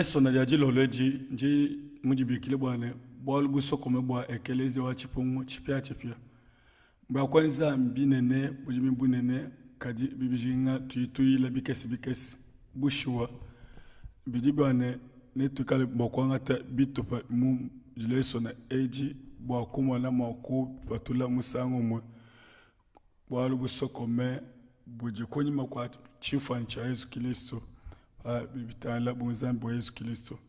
Dilesona dia dilolo edi ndi mudibikile bua ne, Bualu busokome bua Ekeleziya wa Tshipungu Tshipiatshipia. Bua kuenza mbinene budimi bunene, kadi bibijinga tuyi tuyila bikese bikese. Bushuwa, bidi bua ne, netuikale bua kuangata bitupa mu dilesona edi bua kumona mua kupatula musangu umue bualu busokome budi kunyima kua tshimfuanyi tshia Yezu Kilisto pa bidi bitangila bunzambi bua Yezu Kilisto.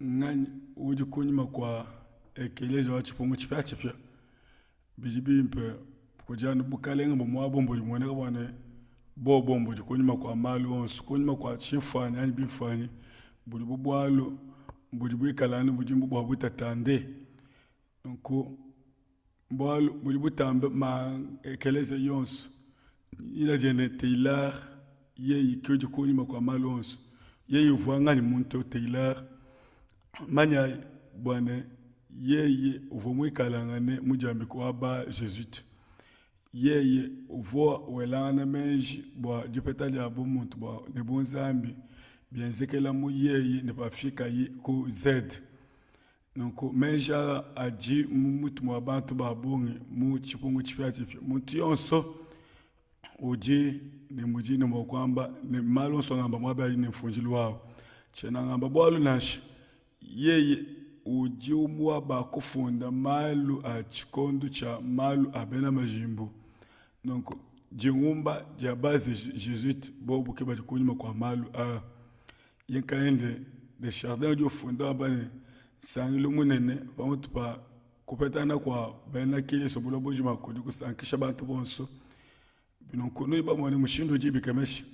Nnganyi udi kunyima kua Ekeleziya wa tshipungu tshipiatshipia? Bidi bimpe kudi anu bukalenge bumue abu budi bumueneka bua ne, bobo mbudi kunyima kua malu onso, kunyima kua tshimfuanyi anyi bimfuanyi budi bu bualu budi buikale anu budimbu bua butatande. Nunku bualu budi butambe ma ekeleziya yonso, dina diende Taylor, yeye ke udi kunyima kua malu onso. Yeye uvua nganyi muntu eu Taylor? Manyayi bua ne, yeye uvua muikalangane mudiambike wa ba Jesuite. Yeye uvua welangana meji bua dipeta dia bumuntu bua ne bunzambi bienzekela mu yeye ne pafikaye ku Z. Nunku meji aa adi mu mutu mua bantu ba bungi mu tshipungu tshipiatshipia. Muntu yonso udi ne mudi ne bua kuamba ne malu onso angamba muaba adi ne mfundilu wawu. Tshiena ngamba bualu nansha. Yeye udi umue wa bakufunda malu a tshikondo tshia malu a bena majimbu. Nunku dingumba dia ba Jesuite bobu ke badi kunyima kua malu aa. Ye nkayende de Chardin udi ufunda wamba ne, Nsangilu munene pamutu pa kupetangana kua bena Kristo buloba bujima kudi kusankisha bantu bonso. Nunku nudi bamone mushindu udi bikemesha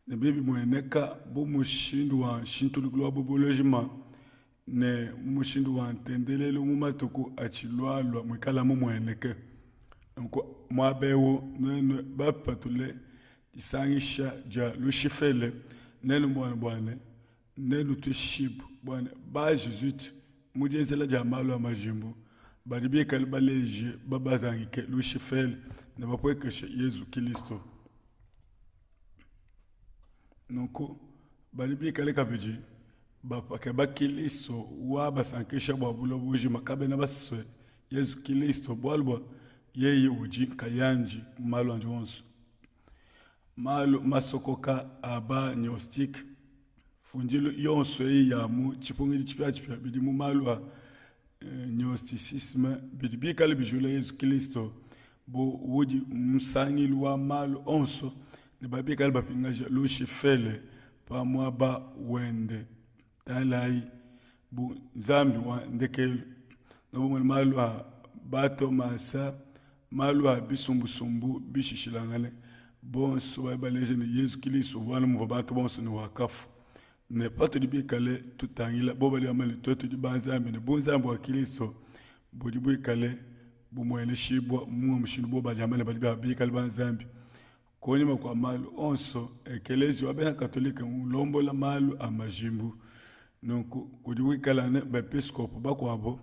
ne bidi bimueneka bu mushindu wa nshintulukilu wa bubulojima ne mu mushindu wa ntendelelu mu matuku atshilualua muikala mumueneke. Nunku muaba eu nuenu bapatule disangisha dia Lushifele nenumone bua ne nenutuishibue bua ne ba Jesuite mu dienzela dia malu a majimbu badi bikale baleje babazangike Lushifele ne bapuekeshe Yezu Kilisto. Nunku badi bikale kabidi bakeba Kilisto wa basankisha bua buloba bujima kabena basue Yezu Kilisto bualu bua yeye udi nkayandi mu malu andi onso. Malu masokoka a ba Gnostique, fundilu yonso eyi ya mu tshipungidi tshipiatshipia bidi mu malu a eh, Gnosticisme bidi bikale bijula Yezu Kilisto bu udi musangilu wa malu onso ne babikale bapingaja Lushifele pa muaba wende. Tangilayi bu Nzambi wa ndekelu nobumone malu a batomasa malu a bisumbusumbu bishishilangane bonso badi baleja ne Yezu Kilisto uvua anu muvua bantu bonso ne wakafua ne patudi bikale tutangila bo badi bamba ne tuetu tudi ba Nzambi ne bunzambi bua Kilisto budi buikale bumueneshibua mu mushindu bo badi bamba ne badi bikale ba Nzambi Kunyima kua malu onso, Ekeleziya wa bena Katolike mulombola malu a majimbu. Nunku kudi kuikalangane bepiskopo bakuabo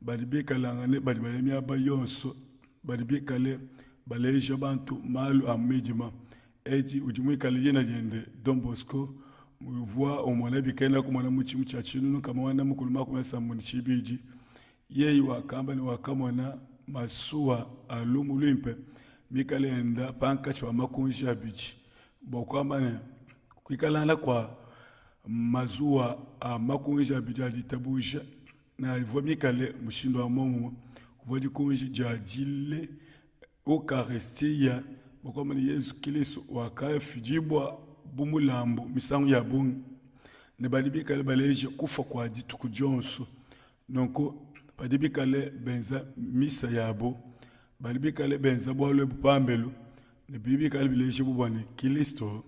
badi bikalangane badi baya miaba yonso badi bikale baleja bantu malu a midima. Edi udi muikale dina diende Don Bosco uvua umona bikena kumona mu tshimu tshia 1932. Yeye wakamba ne wakamona masuwa a lumu luimpe mikale enda pankatshi pa makunji abidi, bua kuamba ne, kuikalangana kua mazuwa a makunji abidi a ditabuja ne avua mikale mushindu wa muomumue. Kuvua dikunji dia dile Ukaristia, bua kuamba ne, Yezu Kilisto wakafidibua bu mulambu misangu ya bungi, ne badi bikale baleja kufua kua dituku dionso. Nunku badi bikale benza misa yabo, badi bikale benza bualu ebu pambelu, ne bidi bikale bileja bua ne Kilisto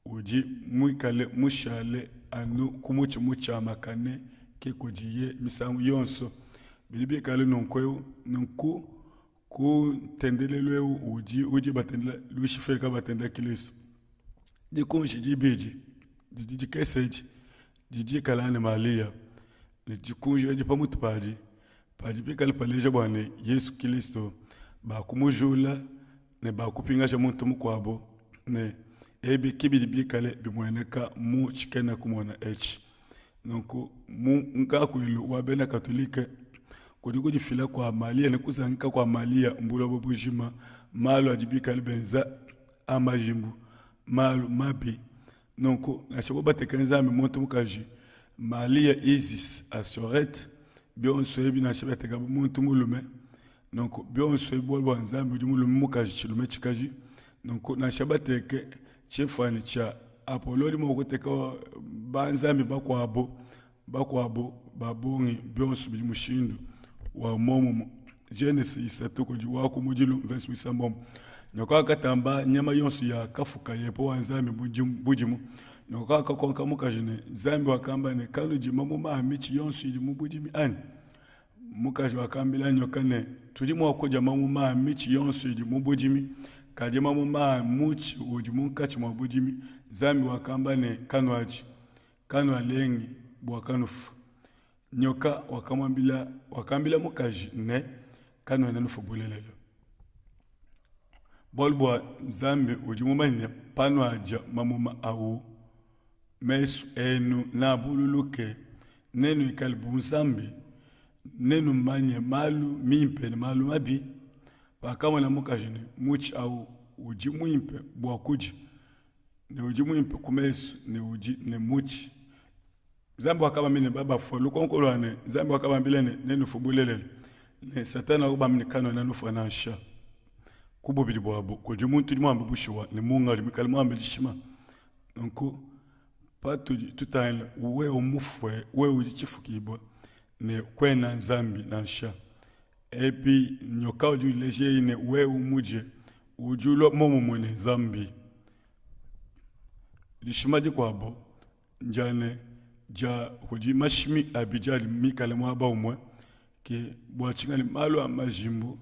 udi muikale mushale anu ku mutshi mutshiamakane ke kudiye misangu yonso. Bidi bikale nunku eu nunku ku ntendelelu eu udi udi batendela Lushifele kabatendela Kilisto. Dikunji dibidi didi dikese edi didi dikala ne Malia ne dikunji edi pa mutu padi padi pikale paleja bua ne Yesu Kilisto bakumujula ne bakupingaja muntu mukuabo ne. Ebi ke bidi bikale bimueneka mu tshikena kumona etshi. Nunku mu ngakuilu wa bena Katolike, kudi kudifila kua Malia ne kuzangika kua Malia mbuloba bujima, malu adi bikale benza a majimbu, malu mabi. Nunku nansha bobu bateke Nzambi muntu mukaji, Malia, Isis, Asorete, bionso ebi nansha biatekabu muntu mulume, nunku bionso ebi bualu bua Nzambi udi mulume mukaji tshilume tshikaji. Nunku nansha bateke tshimfuanyi tshia Apollo udi mua kuteka banzambi bakuabu bakuabu ba bungi, bionso bidi mushindu wa muomumue. Genese isatu kudi wa kumudilu mvese muisambombo. Nyoka wakatamba nyama yonso yakafuka Yehowa Nzambi budimu. Nyoka wakakonka mukaji ne, Nzambi wakamba ne, kanudi mamuma a mitshi yonso idi mu budimi anyi? Mukaji wakambila nyoka ne, Tudi mua kudia mamuma a mitshi yonso idi mu budimi, kadi mamuma a mutshi udi munkatshi mua budimi, Nzambi wakamba ne, Kanuadi, kanualengi, bua kanufu. Nyoka wakamuambila, wakambila mukaji ne, Kanuena nufua bulelela. Bualu bua Nzambi udi mumanye ne, panuadia mamuma au, mesu enu neabululuke, nenuikale bu Nzambi, nenumanye malu mimpe ne malu mabi. Pakamona mukaji ne, mutshi au udi muimpe bua kudia ne udi muimpe ku mesu ne udi ne mutshi Nzambi wakabambila ne babafua lukonko lua ne Nzambi wakabambila ne nenufue bulelela ne Satana wakabambila ne kanuena nufua nansha. Ku bubidi buabu kudi muntu udi muambe bushuwa ne munga udi muikale muambe dishima. Nunku patudi tutangila wewe mufue, wewe udi tshifukibua ne kuena Nzambi nansha. Epi nyoka udi uleja yeye ne wewe mudie udi ulua muomumue ne Nzambi. Dishima dikuabu ndia ne, dia kudi mashimi abidi adi mikale muaba umue, ke bua tshinganyi malu a majimbu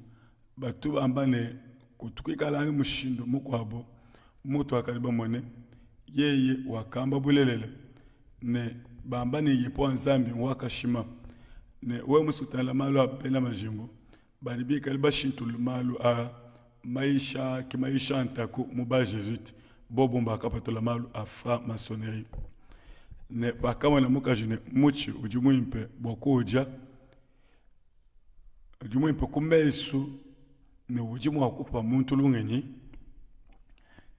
batu bamba ne, kutu kuikala anu mushindu mukuabu mutuakadi bamone. Yeye wakamba bulelela ne bamba ne, Yehowa Nzambi ngwakashima. Ne wewe musue kutangila malu a bena majimbu badi bikale bashintulule malu aa, mayisha ke mayisha a ntaku mu ba Jesuite, bobu mbakapatula malu a franc-maçonnerie. Ne pakamona mukaji ne mutshi udi muimpe bua kuudia, udi muimpe ku mesu ne udi mua kupa muntu lungenyi,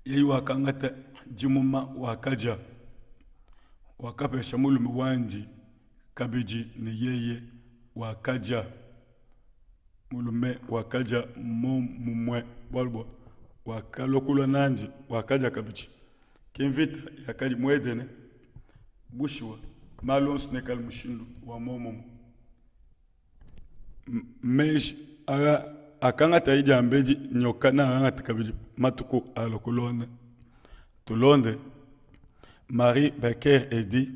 yeye wakangata dimuma wakadia, wakapesha mulume wandi kabidi ne yeye wakadia. Mulume wakadia momumue bualu bua wakalua kulua nandi wakadia kabidi. Ke mvita yakadi mu Edene. Bushuwa, malu onso neikale mushindu wa muomumue. Meji aa akangataye diambedi nyoka neaangate kabidi matuku alua kulonda. Tulonde Marie Baker Eddy,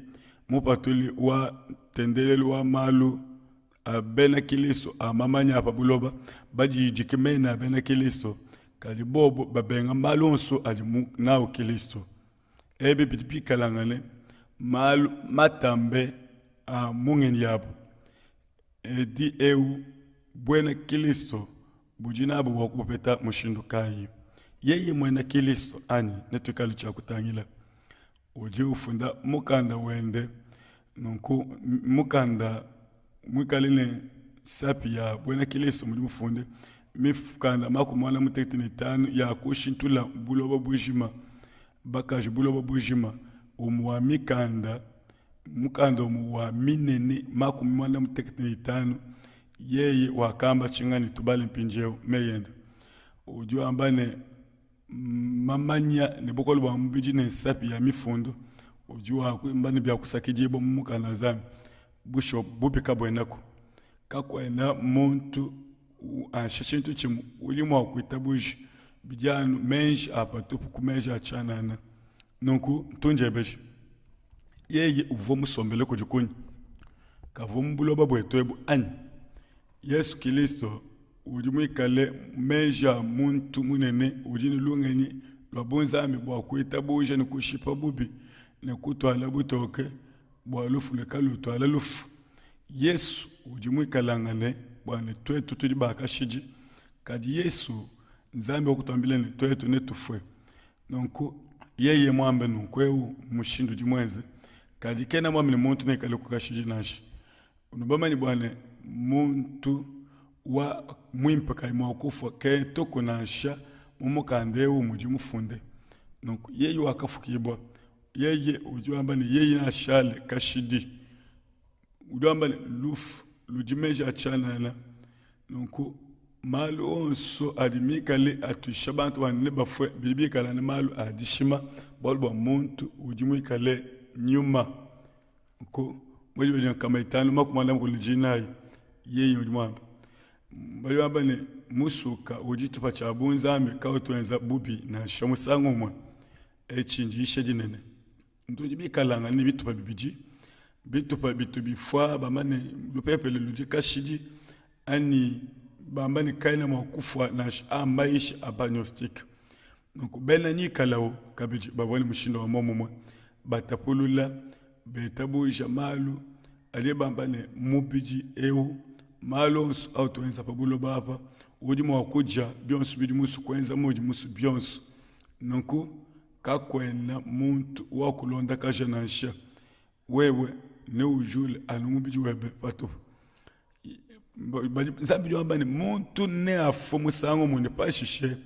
mupatuli wa ntendelelu wa malu a bena Kilisto a mamanya a pa buloba, badiyidike mena a bena Kilisto, kadi bobo babenga malu onso adi nawu Kilisto. Ebi bidi bikalangane malu matambe a mu ngenyi yabu. Edi eu buena Kilisto budi nabu bua kubupeta mushindu kayi? Yeye muena Kilisto anyi? Netuikale tshia kutangila. Udi ufunda mukanda wende nunku, mukanda muikale ne nsapi ya buena Kilisto mudi mufunde mikanda makumi muanda mutekete ne itanu ya kushintula buloba bujima, bakaji buloba bujima, umue wa mikanda mukanda umue wa minene makumi muanda mutekete ne itanu. Yeye wakamba tshinganyi? Tubale mpindieu meyi ende. Udi wamba ne mamanya ne bukole bua mubidi ne nsapi ya mifundu udi wamba ne biakusakidibua mu mukanda wa Nzambi. Bushuwa bubi kabuenaku, kakuena muntu nansha tshintu tshimue udi mua kuitabuja bidi anu meji a patupu ku meji a tshianana. Nunku ntu ndiebeja, yeye uvua musombele kudi kunyi? Kavua mu buloba buetu ebu anyi? Yesu Kilisto udi muikale meji a muntu munene udi ne lungenyi lua bunzambi bua kuitabuja ne kushipa bubi ne kutuala butoke bua lufu ne kalutuala lufu. Yesu udi muikalangane bua ne tuetu tudi ba kashidi, kadi Yesu Nzambi wakutuambila ne tuetu netufue. Nunku. Yeye muambe nunku eu mmushindu udi muenze, kadi kena muambe ne muntu neikaleku kashidi nansha. Nubamanye bua ne muntu wa muimpe kayi mua kufua ke tuku nansha mu mukanda eu mudi mufunde. Nunku yeye wakafukibua, yeye udi wamba ne yeye neashale kashidi. Udi wamba ne lufu ludi meji a tshianana. Nunku malu onso adi mikale atuisha bantu bua ne bafue bidi bikale ne malu a dishima, bualu bua muntu udi muikale nyuma. Nunku mu dibeji 544 yeye udi muambe badi bamba ne musuka udi tshitupa tshia bunzambi kawutu wenza bubi nansha musangu umue. Etshi ndiyisha dinene. Tudi bikalangane ne bitupa bibidi, bitupa bitu bifua bamba ne lupepele ludi kashidi anyi bamba ne kaena mua kufua nansha a mayishi a ba-gnostike. Nunku bena Nikolawo kabidi bavua ne mushindu wa muomumue, batapulula, bitabuja malu adi bamba ne mubidi eu, malu onso autu wenza pa buloba apa, udi mua kudia bionso bidi musue kuenza muudi musue bionso. Nunku kakuena muntu wa kulondakaja nansha. Wewe neujule anu mubidi webe patupu. Nzambi udi wamba ne, muntu neafue musangu umue ne pashishe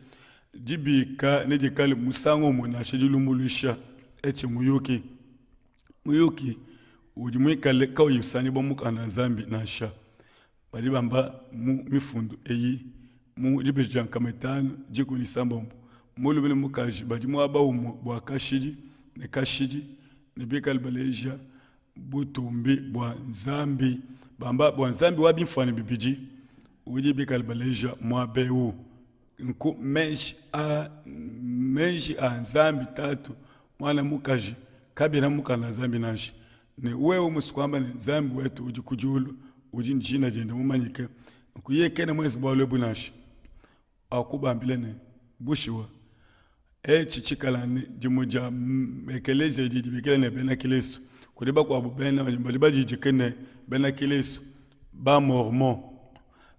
dibika nedikale musangu umue nansha dilumbuluisha. Etshi muyuki muyuki udi muikale kauyi usangibua mu mukanda wa Nzambi nansha. Badi bamba mu mifundu eyi mu dibeji dia 516, mulume ne mukaji badi muaba umue bua kashidi ne kashidi ne bikale baleja butumbi bua Nzambi, bamba bua Nzambi wa bimfuanyi bibidi udi bikale baleja muaba eu. Nku meji a meji a Nzambi Tatu, Muana, Mukaji kabiena mukanda Nzambi nansha. Ne wewe musue kuamba ne Nzambi wetu udi ku diulu udi ne dina diende mumanyike, nku yeye kena muenze bualu ebu nansha. Akubambila ne, bushuwa etshi tshikala ne dimue dia ekeleziya idi dibikila ne bena Kilisto, kudi bakuabu bena badi badidike ne bena Kilisto ba Mormon,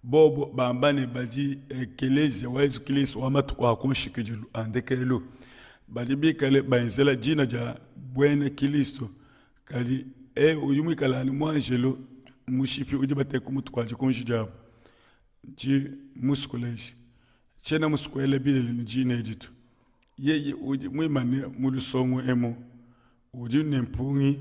bobo bamba ne badi ekeleziya wa Yezu Kilisto wa matuku a ku nshikidilu a ndekelu, badi bikale benzela dina dia buena Kilisto, kadi e udi muikale anu muanjelo mushipi udi bateka ku mutu kua dikunji diabu. Ndi musue kuleja tshiena musue kuela bilele ne dina edi to. Yeye udi muimane mu lusongo emu udi ne mpungi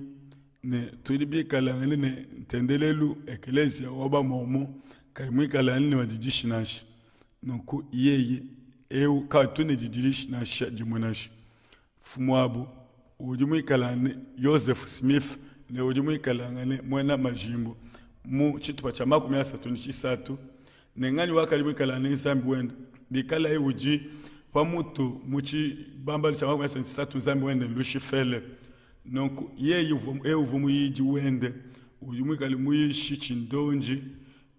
ne tudi bikalangane ne ntendelelu ekeleziya wa ba Mormon kayi muikalangane ne madidishi nansha. Nunku yeye eu katu ne dididishi nansha dimue nansha. Mfumuabu udi muikalangane Joseph Smith ne udi muikalangane muena majimbu mu tshitupa tshia 33 ne nganyi wakadi muikalangane Nzambi wende bikalaye udi pa mutu mu tshibambalu tshia 33 Nzambi wende Lushifele. Nunku yeye eu uvua muyidi wende udi muikale muyishi tshindondi.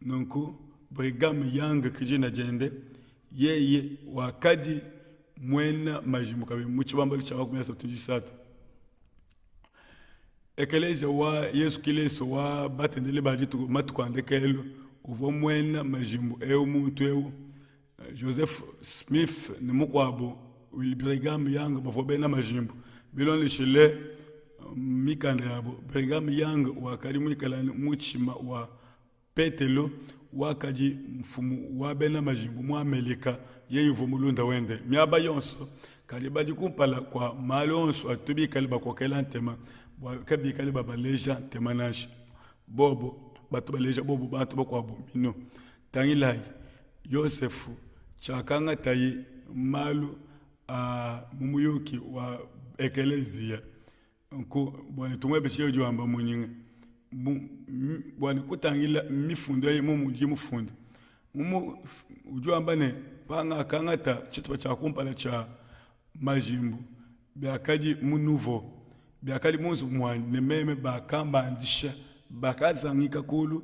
Nunku Brigham Young ke dina diende, yeye wakadi muena majimbu kabidi mu tshibambalu tshia 33. Ekelezia wa Yezu Kilisto wa batendeledi ba dituku matuku a ndekelu uvua muena majimbu eu muntu eu Joseph Smith ne mukuabu Will Brigham Young bavua bena majimbu bilondeshile mikanda yabu. Brigham Young wakadi muikale mutshima wa Petelo wakadi mfumu wa bena majimbu mu Amelika, yeye uvua mulunda wende miaba yonso. Kadi badi kumpala kua malu onso atu bikale bakokela ntema bua kabikale babaleja ntema nansha. Bobo batu baleja bobo bantu bakuabu minu. Tangilayi Yosefu, tshiakangataye malu a mu muyuki wa ekeleziya. Nku bua ne tumuebeshe udi wamba munyinga bua ne kutangila mifundu eyi mu mudi mufunde mumu udi wamba ne pangakangata tshitupa tshia kumpala tshia majimbu biakadi mu nuvo biakadi mu nzubu muanyi ne meme bakambandisha bakazangika kulu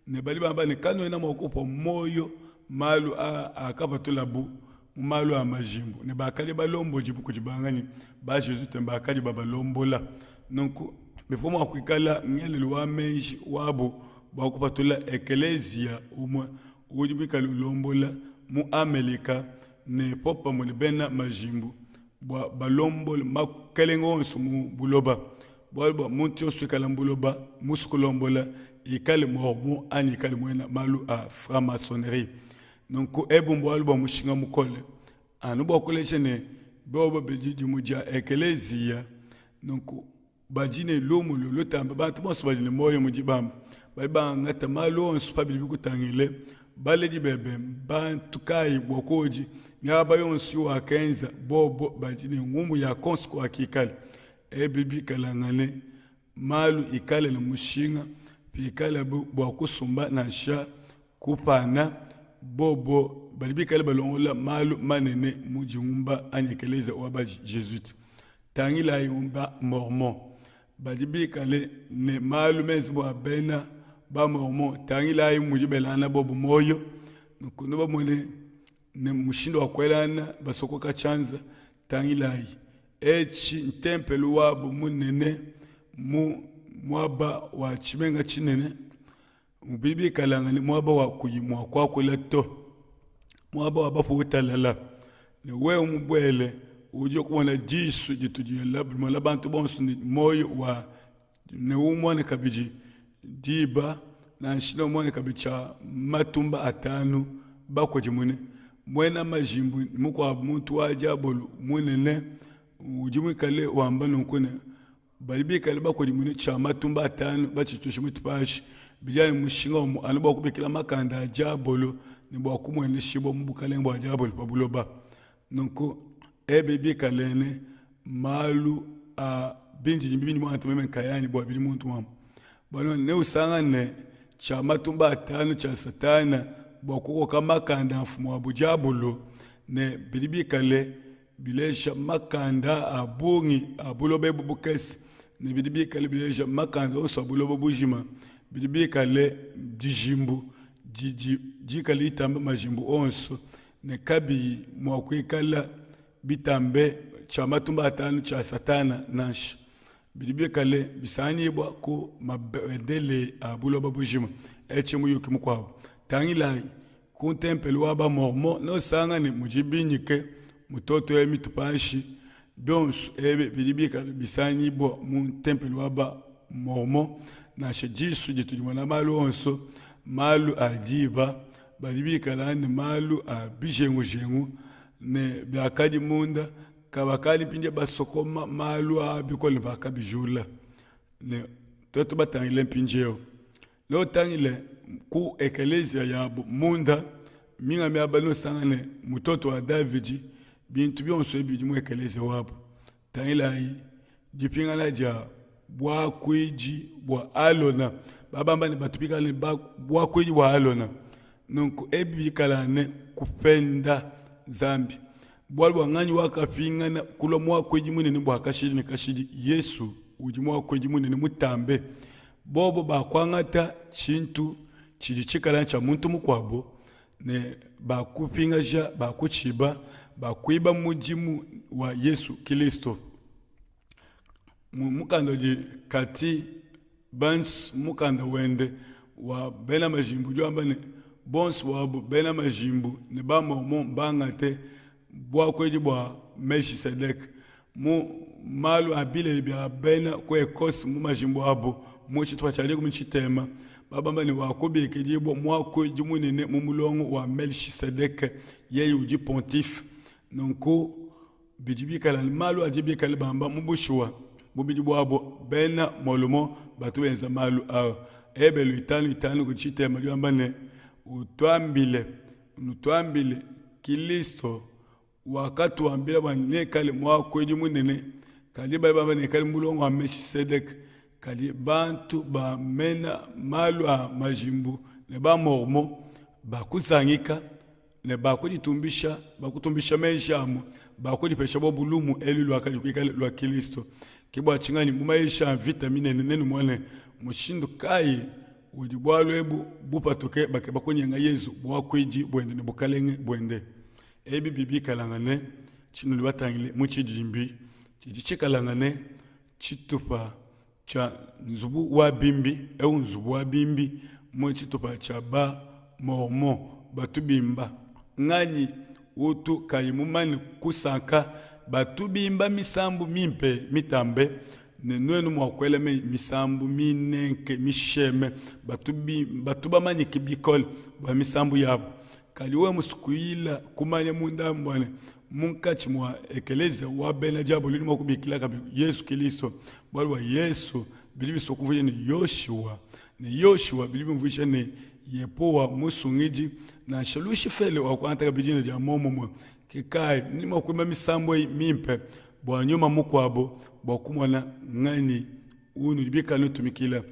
ne badi bamba ne kanuena mua kupua muoyo malu aa akapatulabu mu malu a majimbu ne bakadi balombodi kudi banganyi ba Jesuite bakadi babalombola. Nunku bivua mua kuikala ngelelu wa meji wabu bua kupatula ekeleziya umue udi muikale ulombola mu Amelika ne popamue ne bena majimbu. bua balombole makalenge onso mu buloba. Bualu bua muntu yonso ikala mu buloba musue kulombola, ikale mormon anyi ikale muena malu a franc-maçonnerie. Nunku ebu mbualu bua mushinga mukole anu bua kuleja ne, bobo bidi dimue dia ekeleziya. Nunku badi ne lumu lutambe bantu bonso badi ne muoyo mu dibamba, badi bangata malu onso pa bidi bikutangile. Baledi bebe mbantu kayi bua kuudi? Miaba yonso iwakenza, bobo badi ne ngumu ya konso kuakikala. Ebi bikalangane malu ikale ne mushinga pikalabu bua kusumba nansha kupana, bobo badi bikale balongolola malu manene mu dingumba anyi ekelezia wa ba Jesuite. Tangilayi ba Mormon badi bikale ne malu menze bua bena ba Mormon. Tangilayi mudi belangana bobo muoyo, nunku nubamone ne mushindu wa kuelangana basokoka tshianza. Tangilayi, etshi ntempelo wabu munene mu muaba wa tshimenga tshinene, bidi bikalangane muaba wa kuyi mua kuakula to, muaba wa bapuwe talala. Ne wewe mubuele, udi kumona disu ditu dimona bantu bonso ne muoyo wa ne umone kabidi diba nansha ne umone kabidi tshia matumba atanu bakudimune muena majimbu mukuabu muntu wa diabolo munene udi muikale wamba nunku ne badi bikale bakudimune tshia matumba atanu batshitushe mutu panshi bidi anu mushinga umue anu bua kubikila makanda a diabolo ne bua kumueneshibua mu bukalenge bua diabolo pa buloba. Nunku ebi bikale ne malu a bindidimbi bindi muangate meme nkayanyi bua bidi muntu muamba. Bualu neusangane tshia matumba atanu tshia Satana bua kukoka makanda a mfumu wabu diabolo, ne bidi bikale bileja makanda a bungi a buloba ebu bukese, ne bidi bikale bileja makanda onso a buloba bujima, bidi bikale dijimbu didi dikale ditamba majimbu onso ne kabiyi mua kuikala bitambe tshia matumba atanu tshia Satana nansha. Bidi bikale bisanganyibua ku mabendele a buloba bujima. Etshi muyuki mukuabu. Tangilayi ku ntempelo wa ba Mormon neusangane mudi binyike mutoto ya mitu panshi. Bionso ebi bidi bikale bisanganyibua mu ntempelo wa ba Mormon. Nansha disu ditu dimona malu onso, malu a diba, badi bikala ne malu a bijengujengu ne biakadi munda, kabakadi mpindieu basokoma malu aa bikole bakabijula. Ne tuetu batangile mpindieu, neutangile ku ekeleziya yabu munda, minga miaba neusangane mutoto wa Davidi, bintu bionso ebi bidi mu ekeleziya wabu. Tangilayi dipingana dia buakuidi bua Alona, babamba ne batu bikale ne buakuidi bua Alona. Nunku ebi bikala ne kupenda Nzambi, bualu bua nganyi wakapingana kulua muakuidi munene bua kashidi ne kashidi? Yesu udi muakuidi munene mutambe. Bobo bakuangata tshintu tshidi tshikala tshia muntu mukuabo ne bakupingaja, bakutshiba, bakuiba mudimu wa Yesu Kilisto. Mu mukanda udi Kathy Burns mukanda wende wa bena majimbu udi wamba ne, bonso buabu bena majimbu ne ba Mormon bangate buakuidi bua Melchisedeke mu malu a bilele bia bena ku Ecosse mu majimbu abu mu tshitupa tshia dikumi tshitema babamba ne wakubikidibua muakuidi munene mu mulongo wa Melchisedeke yeye udi pontife. Nunku bidi bikala ne malu adi bikale bamba mu bushuwa bubidi buabo bena Molomo batu benza malu aa. Ebelu 5:5 kudi tshitema udi wamba ne, utuambile nutuambile Kilisto wakatuambila bua nekale muakuidi munene, kadi badi bamba nekale mulongo wa Melchisedeke. Kadi bantu ba mena malu a majimbu ne ba Mormon bakuzangika ne bakuditumbisha, bakutumbisha meji amu, bakudipesha bobu lumu elu luakadi kuikala lua Kilisto. Ke bua tshinganyi mu mayisha a mvita minene nenumone mushindu kayi udi bualu ebu bupatuke bakeba kunyenga Yezu buakuidi buende ne bukalenge buende. Ebi bidi bikalangane tshinudi batangile mu tshidimbi tshidi tshikalangane tshitupa tshia nzubu wa bimbi. Eu nzubu wa bimbi mu tshitupa tshia ba Mormon batu bimba. Nganyi utu kayi mumane kusanka Batu bimba misambu mimpe mitambe, ne nuenu mua kuela misambu minenke misheme. Batu, batu bamanyike bikole bua misambu yabu. Kadi wewe musue kuyila kumanya munda bua ne munkatshi mua ekelezia wa bena diabolo udi mua kubikila kabidi Yesu Kilisto, bualu bua Yesu bidi bisua kumvuija ne Yoshua, ne Yoshua bidi bimvuija ne Yepowa Musungidi. Nansha Lushifele wakuangata kabidi dina dia muomumue. Ke kayi nudi mua kuimba misambu eyi mimpe bua nyuma mukuabo bua kumona nganyi unudi bikale nutumikila.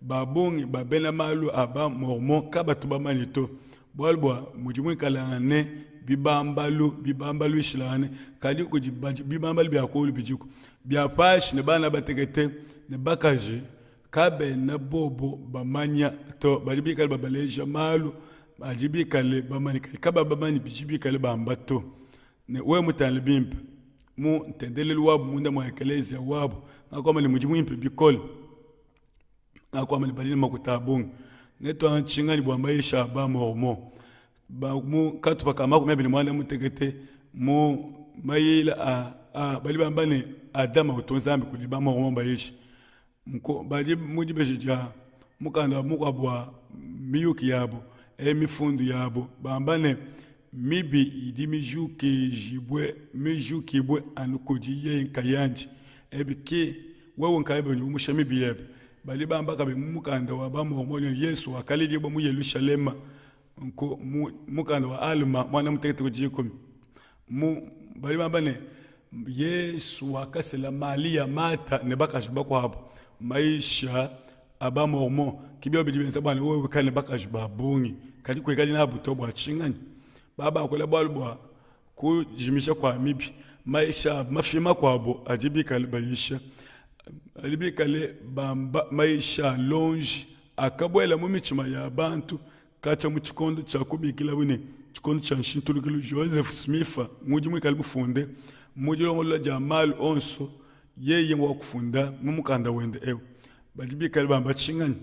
Ba bungi ba bena malu a ba Mormon kabatu bamanye to, bualu bua mudi muikalangane bibambalu bibambalu bishilangane, kadi kudi bibambalu bia kulu bidiku bia pashi ne bana batekete ne bakaji kabena bobo bamanya to, badi bikale babaleja malu adi bikale bamanye, kadi kaba bamanye bidi bikale bamba to. Ne wewe mutangile bimpe mu ntendelelu wabu munda mua ekelezia wabu, ngakuamba ne mudi muimpe bikole, ngakuamba ne badi ne makuta a bungi, netuantshinganyi bua mayisha a ba Mormon ba mu katupa ka 25 mu mayila a, a badi bamba ne Adama utu Nzambi kudi ba Mormon bayishi badi mu dibeji dia mukanda mukuabu wa miyuki yabu e mifundu yabu bamba ne mibi idi mijukijibue mijukibue anu kudi yeye nkayandi ebi ki wewe nkayebe udi umusha mibi yebe badi bamba kabidi mu mukanda wa bamormon Yesu wakaledibua mu Yelushalema nku mu mukanda wa Alma muana mutekete ku dikumi mu badi bamba ne Yesu wakasela Malia, Mata ne bakaji bakuabu. Maisha a ba Mormon ki biobi bidi bienza bua ne wewe wikale ne bakaji ba bungi, kadi kuikadi nabu to bua tshinganyi? Babakula bualu bua kujimisha kua mibi. Maisha mafi makuabu adi bikale bayisha adi bikale bamba maisha a lonji akabuela mu mitshima ya bantu katshia mu tshikondo tshia kubikilabu ne, tshikondo tshia nshintulukilu. Joseph Smith ngudi muikale mufunde mu dilongolola dia malu onso, yeye wa kufunda mu mukanda wende eu. Badi bikale bamba tshinganyi?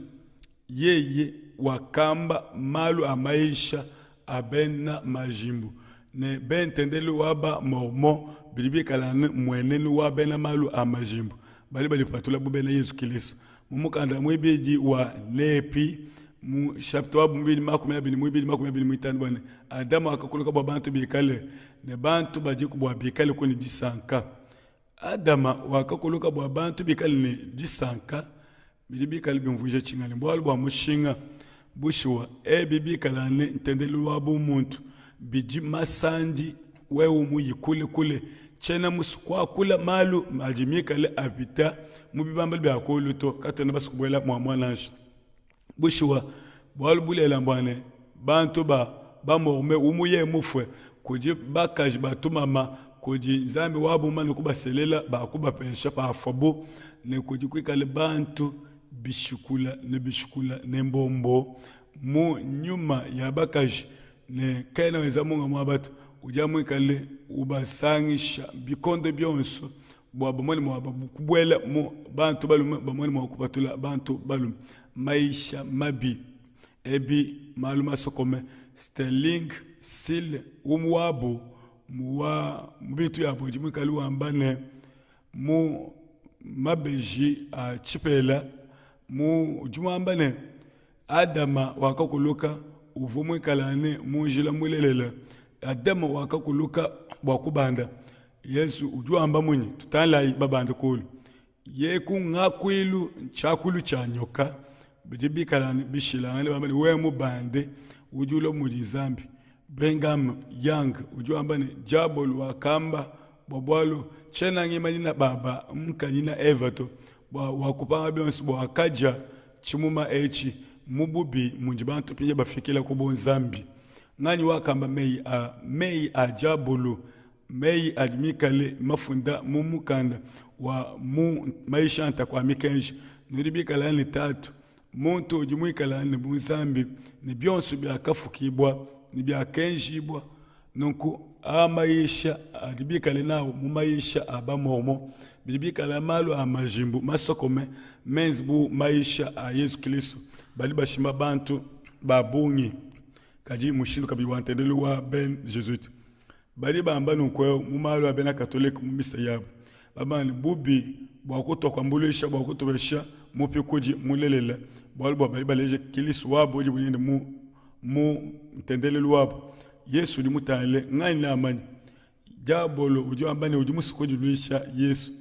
Yeye wakamba malu a mayisha a bena majimbu ne bentendelelu wa ba Mormon bidi bikale anu mmuenenu wa bena malu a majimbu badi badipatula bu bena Yezu Kilisto. Mu mukanda muibidi wa Nepi mu chapitre wa bubidi 22 25 bua ne Adama wakakuluka bua bantu bikale ne bantu badiku bua bikale ku ne disanka. Adama wakakuluka bua bantu bikale ne disanka bidi bikale biumvuija tshinganyi bualu bua mushinga. Bushuwa, ebi bikala ne ntendelelu wa bumuntu bidi masandi wewe muyi kule kule. Tshiena musue kuakula malu adi mikale apita mu bibambalu bia kulu to, katuena basue kubuela muamua nansha. Bushuwa, bualu bulelela mbua ne, bantu ba bamorme umu yeye mufue, kudi bakaji ba tumama kudi Nzambi wabu mumane kubaselela ba kubapesha pafuabu, ne kudi kuikale bantu bishikula ne bishikula ne mbombo mu nyuma ya bakaji ne kena wenza munga muaba to, udi amu muikale ubasangisha bikondo bionso bua bamone mua kubuela mu bantu balume, bamone mua kupatula bantu balume. Maisha mabi ebi malu masokome. Sterling Seale umue wabu wa mu bintu biabu udi muikale wamba ne, mu mabeji a tshipela mu udi wamba ne, Adama wakakuluka uvua muikalane mu njila mulelela. Adama wakakuluka bua kubanda. Yezu udi wamba munyi? Tutangilayi babande kulu. Ye ku ngakuilu ntshiakulu tshia nyoka bidi bikalane bishilangane bamba ne wewe mubande udi ulua mudi Nzambi. Brigham Young udi wamba ne diabolo wakamba bua bualu tshiena ngimanyina baba nkanyina Eva to bua wakupanga bionso bua wakadia tshimuma etshi mu bubi mudi bantu pinye bafikila ku bunzambi. Nganyi wakamba meyi a meyi a diabolo meyi adi mikale mafunda mu mukanda wa mu mayisha ntaku a mikenji nudi bikala ne tatu muntu udi muikala ne bunzambi ne bionso biakafukibua ne biakenjibua nunku a mayisha adi bikale nawu mu mayisha a bamormon bidi bikale malu a majimbu masokome menze bu mayisha a Yezu Kristo badi bashima bantu ba bungi kadi mushindu kabidi wa ntendelelu wa ben jesuite. Badi bamba nunku mu malu a bena Katolike mu misa yabu, bamba ne, bubi bua kutuambuluisha bua kutupesha mupikudi mulelela, bualu bua badi baleja Kilisto wabu udibu nende mu mu ntendelelu wabu. Yesu udi mutangile, nganyi neamanye? Diabolo udi wamba ne udi musue kudiluisha Yesu.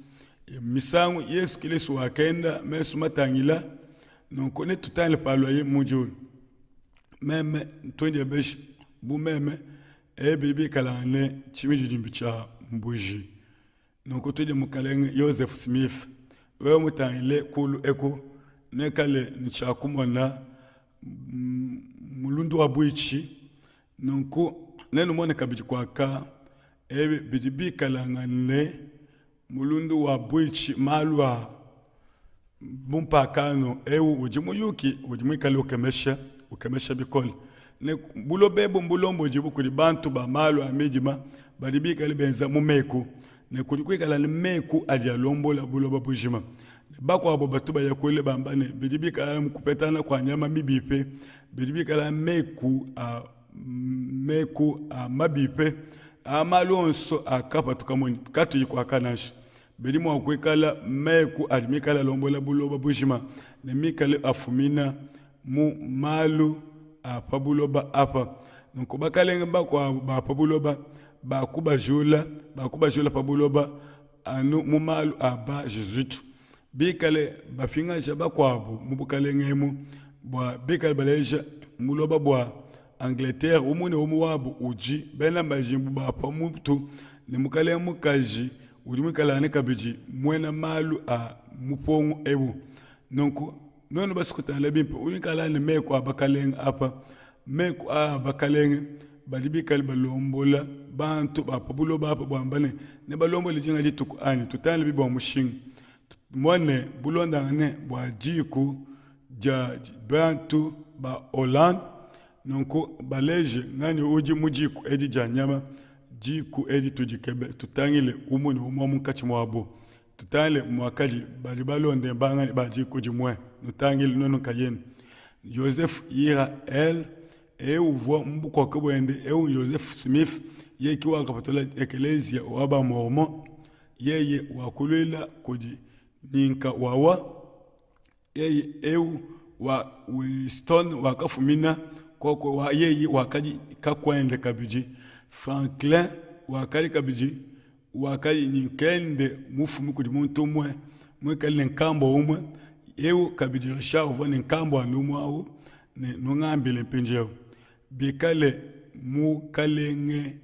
Misangu Yesu Kilisto wakenda mesu matangila, nunku netutangile paluaye mu diulu. Meme ntu ndiebesha bu meme ebi bikalangane tshimididimbi tshia mbuji. Nunku tudi Mukalenge Joseph Smith, wewe mutangile kulu eku nekale ne tshia kumona mulundu wa buitshi. Nunku nenumone kabidi kuaka ebi bidi bikalangane mulundu wa buitshi malu a bumpakano eu udi muyuki udi muikale ukemesha ukemesha bikole ne buloba ebu mbulombodibue kudi bantu ba malu a midima badi bikale benza mu meku ne kudi kuikala ne meku adi alombola buloba bujima. Bakuabo batu baya kule bamba ne bidi bikala mu kupetangana kua nyama mibipe, bidi bikala meku a meku a mabipe a malu onso akapatuka munyi katuyi kuaka nansha. Bidi mua kuikala meku adi mikale alombola buloba bujima ne mikale afumina mu malu a pa buloba apa. Nunku bakalenge bakuabu ba pa buloba bakubajula, bakubajula pa buloba anu mu malu a ba Jesuite, bikale bapingaja bakuabu mu bukalenge emu bua bikale baleja buloba bua Angleterre umue ne umue wabu udi bena majimbu ba pa mutu ne mukalenge mukaji udi muikale kabidi muena malu a mupongo eu. Nunku nuenu basue kutangila bimpe, wikala ne meku a bakalenge apa. Meku aa a bakalenge badi bikale balombola bantu ba pa buloba apa buamba ne, nebalombole dinga dituku anyi? Tutangile bibi bua mushinga, tumone bulondangane bua diku dia bantu ba Hollande. Nunku baleje nganyi udi mu diku edi dia nyama. Diku edi tudikebe, tutangile umue ne umue munkatshi muabu. Tutangile muakadi badi balonde banganyi ba diku dimue. Nutangile nuenu nkayenu. Joseph Ira L. Eu uvua mu bukoke buende. Eu Joseph Smith, yeye ke wakapatula Ekeleziya wa ba Mormon. Yeye wakuluila kudi Nyinka wawa. Yeye eu wa Winston wakafumina koko wa yeye wakadi kakuende kabidi. Franklin wakadi kabidi wakadi ne nkende mufumi kudi muntu umue muikale ne nkambua umue. Eu kabidi Richard uvua ne nkambua anu umue au ne nungambile mpindieu bikale mukalenge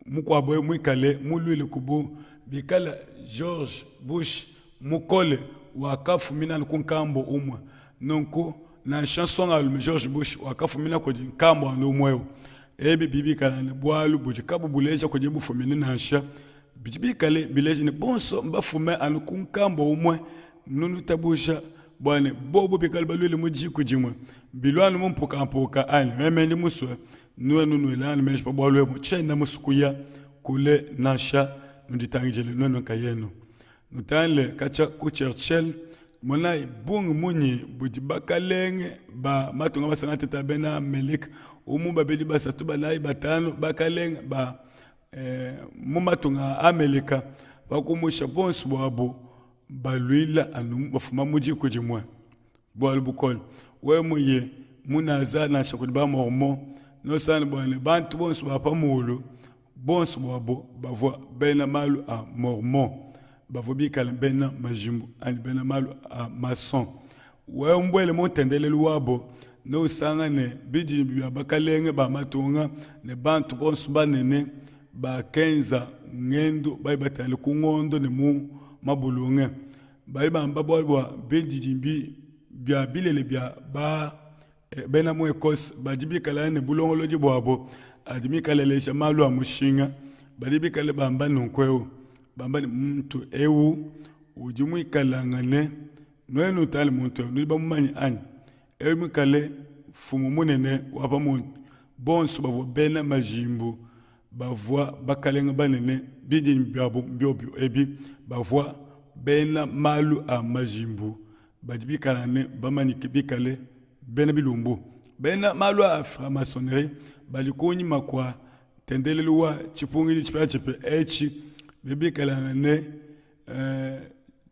mukuabu eu muikale muluile ku bu bikala George Bush mukole wakafumina anu ku nkambo umue. Nunku nansha nsongalume George Bush wakafumina kudi nkambo anu umue eu. Ebi bidi bikala ne bualu budi kabubuleja kudi bufumine nansha. Bidi bikale bileja ne bonso mbafume anu ku nkambo umue. Nunutabuja bua ne bobu bikale baluile mu diku dimue bilua anu mu mpukampuka anyi? Meme ndi musue Nuenu nuelangane meji pa bualu ebu, tshiena musue kuya kule nansha, nuditangidile nuenu nkayenu. Nutangile katshia ku Churchill, monayi bungi munyi budi bakalenge ba matunga masanga ateta bena Amelika, umu, babidi, basatu, banayi, batanu, bakalenge ba eh, mu matunga a Amelika, pa kumusha bonso buabu baluila anu bafuma mu diku dimue. Bualu bukole, wewe muye mu Naza nansha kudi ba Mormon, neusangane bua ne bantu bonso ba pa muulu bonso buabo bavua bena malu a Mormon, bavua bikale bena majimbu anyi bena malu a mason. Wewe mubuele mu ntendelelu wabo, neusangane bidimbi bia bakalenge ba matunga ne bantu bonso banene bakenza ngendu bayi batangile ku ngondo ne mu mabulunge. Badi bamba bualu bua bindidimbi bia bilele bia ba eh, bena mu Ecosse badi bikale ne bulongolodi buabo adi mikale aleja malu a mushinga. Badi bikale bamba nunku eu, bamba ne muntu eu udi muikalangane nuenu tale muntu eu nudi bamumanye anyi? Eu muikale mfumu munene wa pa muntu, bonso bavua bena majimbu bavua bakalenge banene, bidimbi biabu mbiobio ebi, bavua bena malu a majimbu badi bikala ne bamanyike bikale bena bilumbu, bena malu a franc-maçonnerie badi kunyima kua. ntendelelu wa tshipungidi tshipiatshipia etshi bibikalangane eh,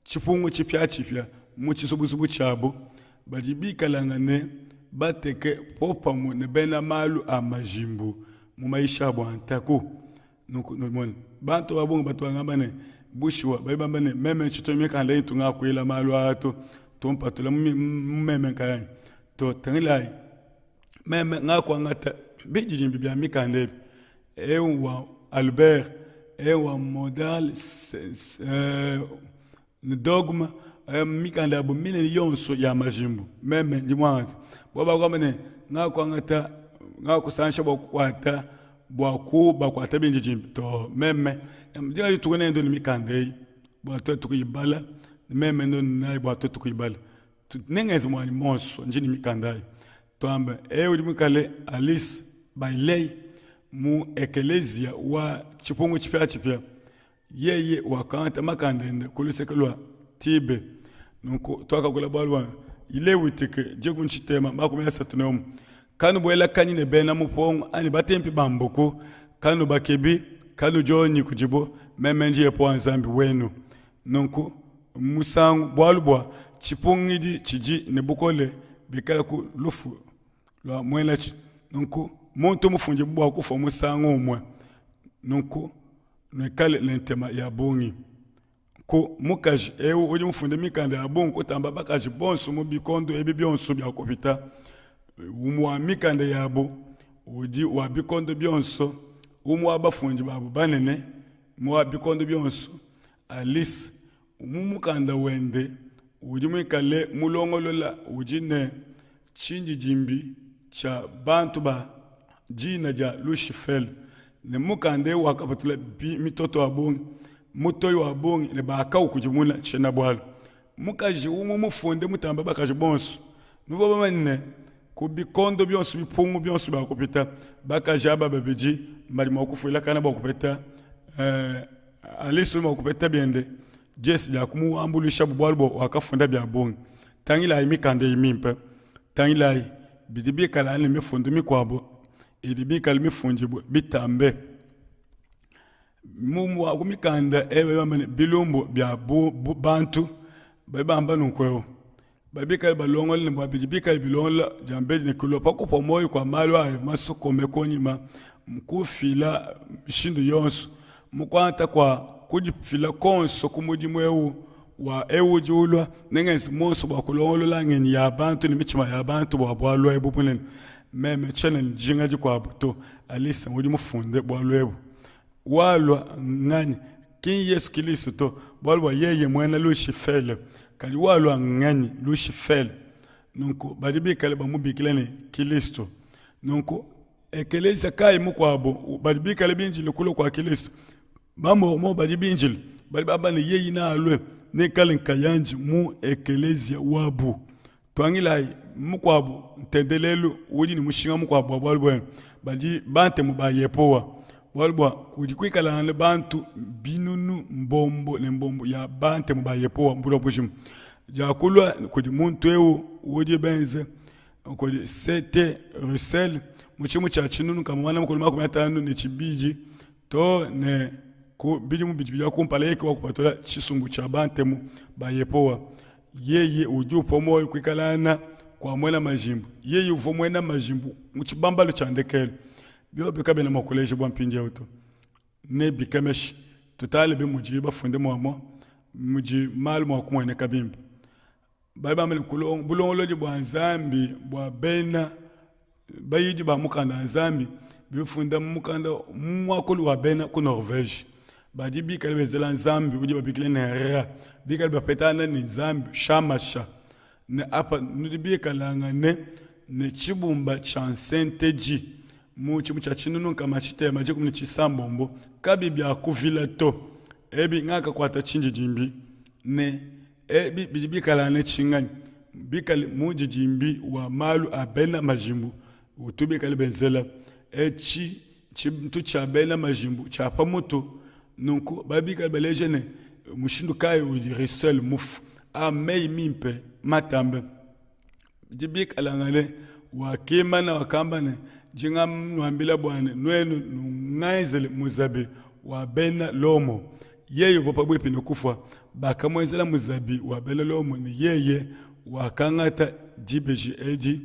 tshipungu tshipiatshipia mu tshizubuzubu tshiabu, badi bikalangane bateke popamue ne bena malu a majimbu mu mayisha abu a ntaku. Nunku numone, bantu ba bungi batu bangamba ne, bushuwa badi bamba ne, meme ntshitu mikanda intu ngakuila malu aa to, tumpatula mu meme nkayanyi to. Tangilayi, meme ngakuangata bididimbi bia mikanda ebi, eu wa Albert, eu wa Modal Dogme, mikanda yabu minene yonso ya majimbu, meme ndi muangate. Bua bakuamba ne, ngakuangata, ngakusankisha bua kukuata, bua kubakuata bindidimbi. To, meme dinga dituku nendue ne mikanda eyi bua tuetu kuyibala, meme ndue nayi bua tuetu kuyibala. Nengenze muanyi muonso, ndi ne mikanda ayi. Tuambe, eu udi muikale Alice Bailey mu ekeleziya wa tshipungu tshipiatshipia. Yeye wakangata makanda ende ku luseke lua Tibe. Nunku tuakakula bualu bua Lewitike dikumi tshitema 31. Kanubuelakanyi ne bena mupongo anyi batempi ba mbuku, kanubakebi, kanudionyi kudibo, meme ndi Yehowa Nzambi wenu. Nunku musangu bualu bua tshipungidi tshidi ne bukole bikala ku lufu lua muenatshi. Nunku muntu mufundibue bua kufua musangu umue, nunku nuikale ne ntema ya bungi. Ku mukaji eu udi mufunde mikanda ya bungi kutamba bakaji bonso mu bikondo ebi bionso bia kupita. Umue wa mikanda yabu udi wa bikondo bionso, umue wa bafundi babu banene mu wa bikondo bionso, Alice, mu mukanda wende udi muikale mulongolola udi ne tshindidimbi tshia bantu ba dina dia Lushifele, ne mukanda eu wakapatula mitoto ya bungi, mutoyi wa bungi ne bakawukudimuna tshiena-bualu. Mukaji umue mufunde mutambe bakaji bonso. Nuvua bamanye ne, ku bikondo bionso, bipungu bionso bia kupita, bakaji aba babidi badi mua kufuilakana bua kupeta eh, Alice udi mua kupeta biende Jesse dia kumuambuluisha bualu bua wakafunda bia bungi. Tangilayi mikanda eyi mimpe, tangilayi bidi bikala ne mifundu mikuabu idi bikale mifundibue bitambe mu ku mikanda eyi badi bamba ne bilumbu bia bu, bu bantu badi bamba nunku eu badi bikale balongola ne bua bidi bikale bilongola diambedi ne kulua pa kupua muoyo kua malu ayo masokome kunyima kufila mishindu yonso mu kuangata kua kudifila konso ku mudimu eu wa eu udi ulua nengenze muonso bua kulongolola ngenyi ya bantu ne mitshima ya bantu bua bualu ebu bunene. Meme tshiena ne dijinga dikuabu to. Alice udi mufunde bualu ebu. Walua nganyi? Ki Yesu Kilisto to, bualu bua yeye muena Lushifele. Kadi walua nganyi? Lushifele. Nunku badi bikale bamubikila ne Kilisto. Nunku ekelezia kayi mukuabu badi bikale bindile kulua kua Kilisto? Bamormon badi bindile, badi bamba ne yeye nealue, neikale nkayandi mu ekelezia wabu. Tuangilayi mukuabu ntendelelu udi ne mushinga mukuabu bua bualu buenu, badi Bantemu ba Yehowa, bualu bua kudi kuikalangana bantu binunu mbombo ne mbombo ya Bantemu ba Yehowa mu buloba bujima. Diakulua kudi muntu eu udi benze kudi C.T. Russell mu tshidimu tshia 1552 too ne ku bidimu bidi bia kumpala, yeye ke wa kupatula tshisumbu tshia Bantemu ba Yehowa. Yeye udi upua muoyo kuikalangana kua muena majimbu. Yeye uvua muena majimbu mu tshibambalu tshia ndekelu. Biobi kabiena mua kulejibua mpindieu to. Nebikemeshe. Tutale bi mudi bafunde muamua mudi malu mua kumueneka bimpe. Badi bamba ne, bulongolodi bua Nzambi bua bena bayidi ba mukanda wa Nzambi bifunda mu mukanda mu muakulu wa bena ku Norvege badi bikale benzela Nzambi udi babikila ne Ra, bikale bapetangana ne Nzambi Shamasha ne apa nudi bikalangane ne tshibumba tshia nsentedi mu tshimu tshia 1619 kabi bia kuvila to. Ebi ngakakuata tshindidimbi ne Ebi bidi bikala ne tshinganyi bikale mundidimbi wa malu a bena majimbu utu bikale benzela etshi tshintu tshia bena majimbu tshia pa mutu. Nunku badi bikale baleja ne mushindu kayi udi Russell mufue. Aa mmeyi mimpe matambe. Bidi bikalangane wakimana wakamba ne, Ndi nganuambila bua ne, nuenu nungenzele muzabi wa bena Lomo. Yeye uvua pabuipi ne kufua, bakamuenzela muzabi wa bena Lomo ne yeye wakangata dibeji edi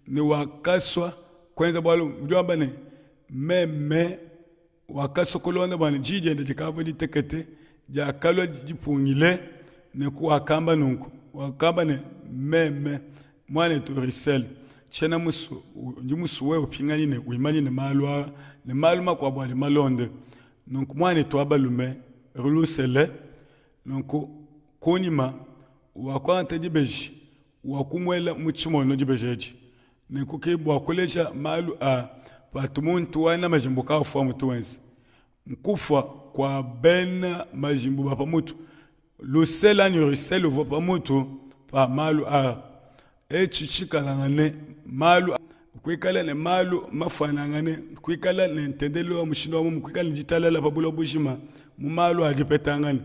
ne wakasua kuenza bualu. Udi wamba ne, Meme wakasua kulonda bua ne diyi diende dikavua ditekete diakalua dipungile, nenku wakamba nunku, wakamba ne, Meme muanetu Russell, tshiena musue, ndi musue wewe upinganyine wimanyine malu aa ne malu makuabu adi malonde. Nunku muanetu wa balume Russell, nunku kunyima wakuangata dibeji wakumuela mu tshimono dibeji edi. Nenku ke bua kuleja malu a patu muntu wa majimbu kafua mutu wenza. Nkufua kua bena majimbu ba pa mutu. Lusela anyi Russell uvua pa mutu pa malu aa. Etshi tshikalangane malu kuikala ne malu mafuanangane, kuikala ne ntendelelu wa mushindu wa muomumue, kuikala ne ditalala pa buloba bujima mu malu a dipetangana.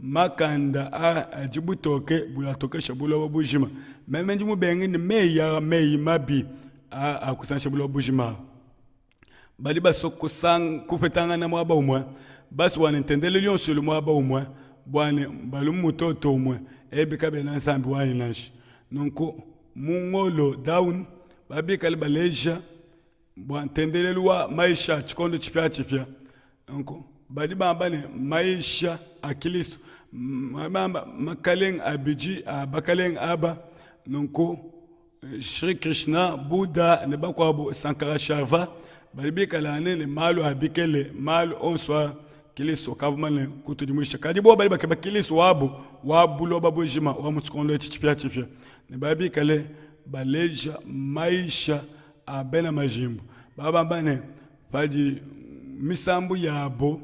Makanda aa adi butoke buatokesha buloba bujima. Meme ndi mubenge ne meyi aa meyi mabi aa a kusankisha buloba bujima. Badi basue kupetangana muaba umue, basue bua ne ntendelelu yonso ili muaba umue, bua ne balu mu mutoto umue. Ebi kabiena Nzambi wanyi nansha. Nunku mu ngolo down babikale baleja bua ntendelelu wa maisha a tshikondo tshipiatshipia. Nunku badi bamba ne maisha a Kilisto, bamba makalenge abidi a bakalenge aba. Nunku Shri Krishna, Buddha ne bakuabu Sankaracharva badi bikale ne malu a bikele, malu onso a Kilisto ukavua mumane kutudimuisha. Kadi bobu badi bakeba Kilisto wabu wa buloba bujima wa mu tshikondo etshi tshipiatshipia ne badi bikale baleja maisha a bena majimbu. Baba bamba ne, padi misambu yabu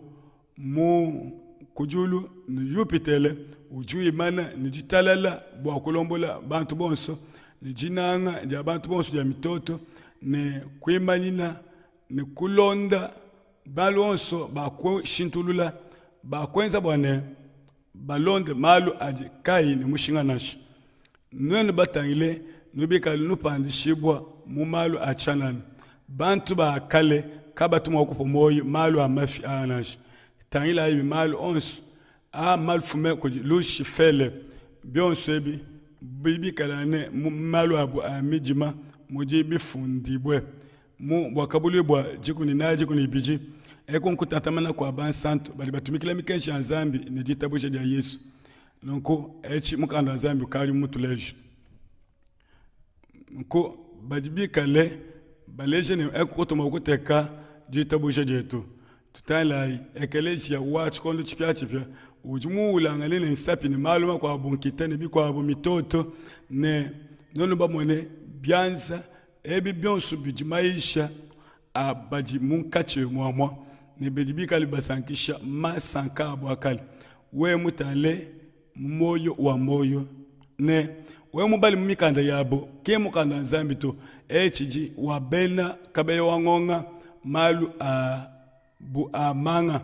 mu ku diulu ne Yupitele udi wimana ne ditalala bua kulombola bantu bonso ne dinanga dia bantu bonso dia mitoto ne kuimanyina ne kulonda malu onso bakushintulula bakuenza bua ne balonde malu adi kayi ne mushinga nansha. Nuenu batangile, nubikale nupandishibua mu malu a tshianana. Bantu ba kale kabatu mua kupua muoyo malu a mafi aa nansha. Tangilayi malu onso aa mafume kudi Lushifele. Bionso ebi bidi bikala ne mu malu abu a midima mudi bifundibue mu Buakabuluibua dikumi ne inayi 12. Eku nkutantamana kua bansantu badi batumikila mikenji ya Nzambi ne ditabuja dia Yesu. Nunku etshi mukanda wa Nzambi ukadi mutuleje. Nunku badi bikale baleje ne eku kutuma kuteka ditabuja dietu. Tutangilayi ekeleziya wa tshikondo tshipiatshipia udi muwulangane ne nsapi ne malu makuabu nkita ne bikuabu mitoto ne nuenu bamone bianza ebi bionso bidi mayisha a badi munkatshi muamua ne bidi bikale bibasankisha masanka abu a kale. Wewe mutale mu muoyo wa muoyo ne wewe mubale mu mikanda yabo, ke mukanda wa Nzambi to, e tshidi wa bena kabeya wa ngonga malu a bu a manga.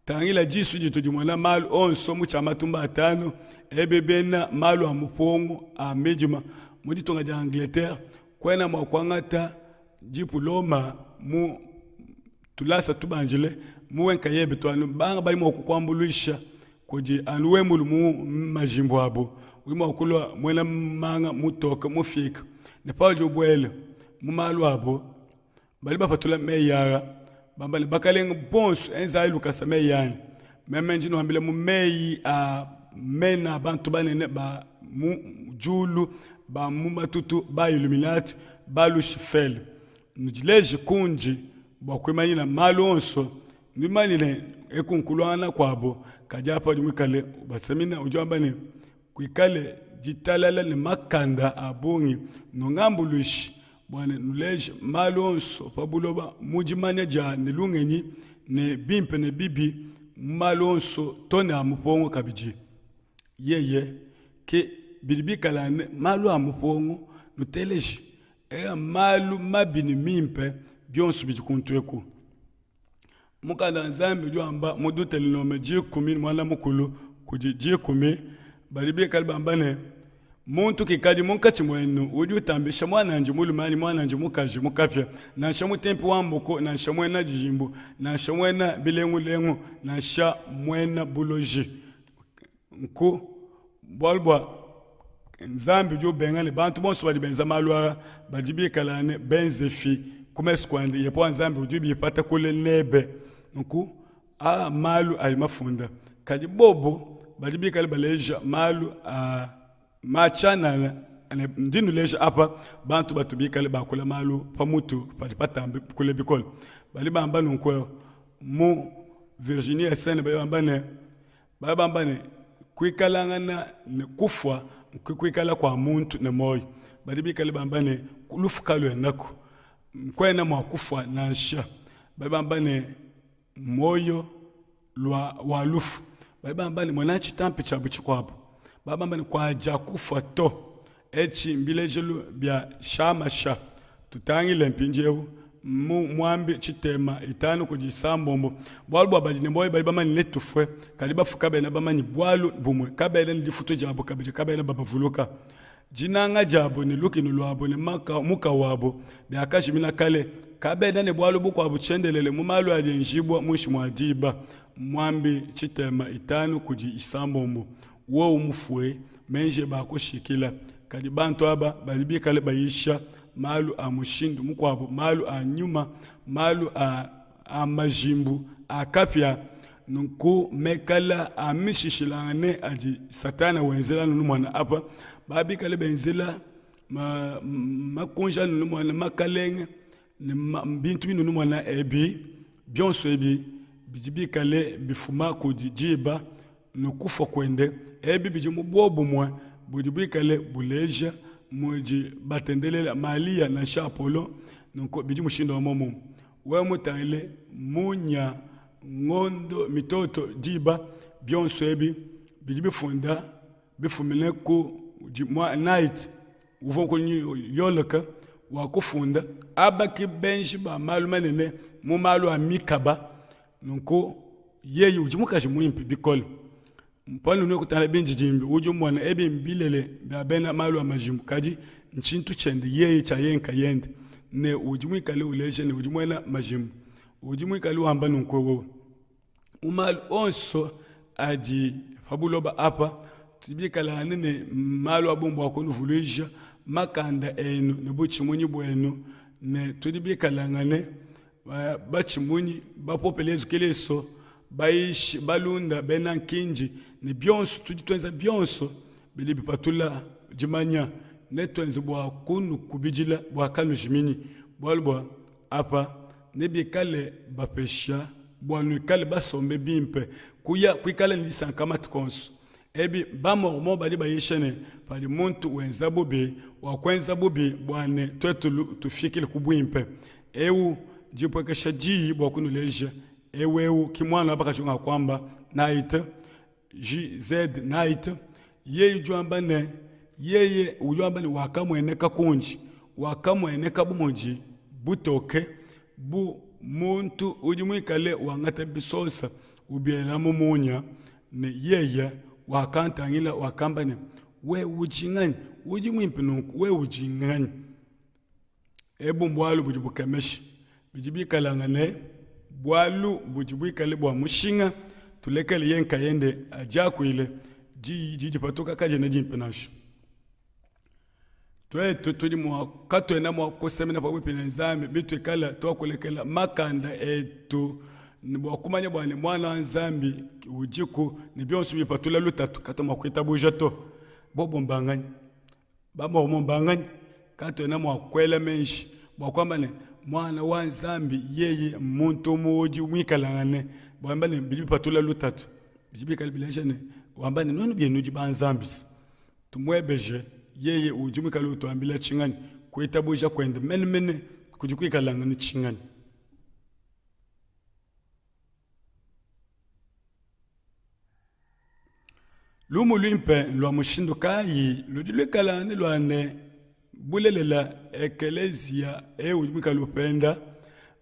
Tangila disu ditu dimona malu onso mu tshia matumba atanu ebe bena malu a mupongo a midima mu ditunga dia Angleterre kuena mua kuangata dipuloma mu tulasa tubandile muwe nkayebe to anu banga badi mua kukuambuluisha kudi anu we mulu mu majimbu abu udi mua kulua muena manga mutoke mufika ne paudi ubuela mu malu abu badi bapatula meyi aa bamba ne bakalenge bonso enzayi lukasa meyi anyi meme ndi nuambila mu meyi a mena bantu banene ba mu diulu ba mu matutu ba illuminati ba lushifele nudileje kundi bua kuimanyina malu onso nuimanyine eku nkuluangana kuabo kadi apa udi muikale ubasamina udi wamba ne kuikale ditalala ne makanda a bungi nungambuluishe bua ne nuleje malu onso pa buloba mu dimanya dia ne lungenyi ne bimpe ne bibi mu malu onso to ne a mupongo kabidi yeye ke bidi bikala ne malu a mupongo nuteleje eya malu mabi ne mimpe bionso bidi kuntu eku mukanda wa nzambi udi wamba mu dutelonome dikumi ne muanda mukulu kudi dikumi badi bikale bamba ne. Muntu kikadi munkatshi muenu udi utambisha muanandi mulume anyi muanandi mukaji mu kapia, nansha mutempi wa mbuku, nansha muena dijimbu, nansha muena bilengulengu, nansha muena buloji. Nku bualu bua Nzambi udi ubenga ne bantu bonso badi benza malu aa badi bikala ne benzefi ku mesu kuandi. Yehowa Nzambi udi ubipata kule nebe. Nunku aa malu adi mafunda, kadi bobo badi bikale baleja malu a matshianana. Ndi nuleja apa bantu batu bikale bakula malu pa mutu padi patambe kule bikole. Badi bamba nunku mu Virginie SN badi bamba ne badi bamba ne kuikalangana ne kufua nkuikala kua muntu ne muoyo. Badi bikale bamba ne lufu kaluenaku, kuena mua kufua nansha. Badi bamba ne muoyo lua wa lufu. Badi bamba ne mona tshitampi tshiabu tshikuabu. Badi bamba ne kuadia kufua to. Etshi mbilejelu bia shamasha. Tutangile mpindieu mu Muambi tshitema itanu kudi isambombo. Bualu bua badi ne muoyo badi bamanye ne tufue, kadi bafue kabena bamanye bualu bumue, kabena ne difutu diabo kabidi, kabena babavuluka. Dinanga diabo ne lukinu luabo ne mukawu wabo biakajimina kale, kabena ne bualu bukuabo tshiendelele mu malu adi enjibua muinshi mua diba. Muambi tshitema itanu kudi isambombo. Wewe mufue, meji ebe akushikila. Kadi bantu aba badi bikale bayisha malu a mushindu mukuabu, malu a nyuma, malu a, a majimbu a kapia. Nunku mekala a mishishilangane adi Satana wenzela nunu apa, babikale benzela ma, makunji nunu muana makalenge ne bintu binunu muana ebi bionso ebi bidi bikale bifuma kudi diba ne kufua kuende. Ebi bidi mu buobumue budi buikale buleja mudi batendelela Malia nansha Apollo. Nunku bidi mushindu wa muomumue. Wewe mutangile munya, ngondo, mitoto, diba, bionso ebi bidi bifunda bifumine ku night uvua ku New York wa kufunda aba ke benji ba malu manene mu malu a mikaba. Nunku yeye udi mukaji muimpe bikole. Mpanu kutangila bindidimbi udi umona ebi mbilele bia bena malu a majimbu, kadi ntshintu tshiende yeye tshia yeye nkayende, ne udi muikale uleja ne udi muena majimbu. Udi muikale wamba nunku wewe mu malu onso adi pa buloba apa, tudi bikale anu ne malu a bungi bua kunuvuluija makanda enu ne butshimunyi buenu, ne tudi bikalangane batshimunyi bapopele Yezu Kilisto, bayishi, balunda, bena nkindi ne bionso. Tudi tuenza bionso bidi bipatula dimanya, ne tuenze bua kunukubidila bua kanujiminyi, bualu bua apa nebikale bapesha bua nuikale basombe bimpe, kuya kuikala ne disanka matuku onso. Ebi bamormon badi bayisha ne padi muntu wenza bubi, wakuenza bubi bua ne tuetu tufikile ku buimpe. Eu dipuekesha diyi bua kunuleja eu eu ki muana wa bakaji ngakuamba Knight JZ Knight yeye udi wamba ne yeye udi wamba ne wakamueneka kundi wakamueneka bu mudi butoke bu muntu udi muikale wangata bisosa ubiela mu munya ne yeye wakantangila wakamba ne we udi nganyi udi muimpe nunku we udi nganyi ebu mbualu budi bukemesha bidi bikalangane bualu budi buikale bua mushinga tulekele ye nkayende adiakuile diyi didi dipatuka kadiena dimpe nansha tuetu tudi mua katuena mua kusemena pabuipi ne Nzambi bituikala tuakulekela makanda etu ne bua kumanya bua ne muana wa Nzambi udiku ne bionso bipatula lutatu katu mua kuitabuja to. Bobo mbanganyi? Bamormon mbanganyi? Katuena mua kuela meji bua kuamba ne muana wa Nzambi yeye mmuntu umue udi muikalangane buamba ne bidi bipatula lutatu bidi bikale bileja ne wamba ne nuenu bienu nudi ba Nzambi. Tumuebeje yeye udi muikale utuambila tshinganyi kuitabuja kuende menemene kudi kuikalangana tshinganyi. Lumu luimpe lua mushindu kayi ludi luikala ne lua ne bulelela ekeleziya eu udi muikale upenda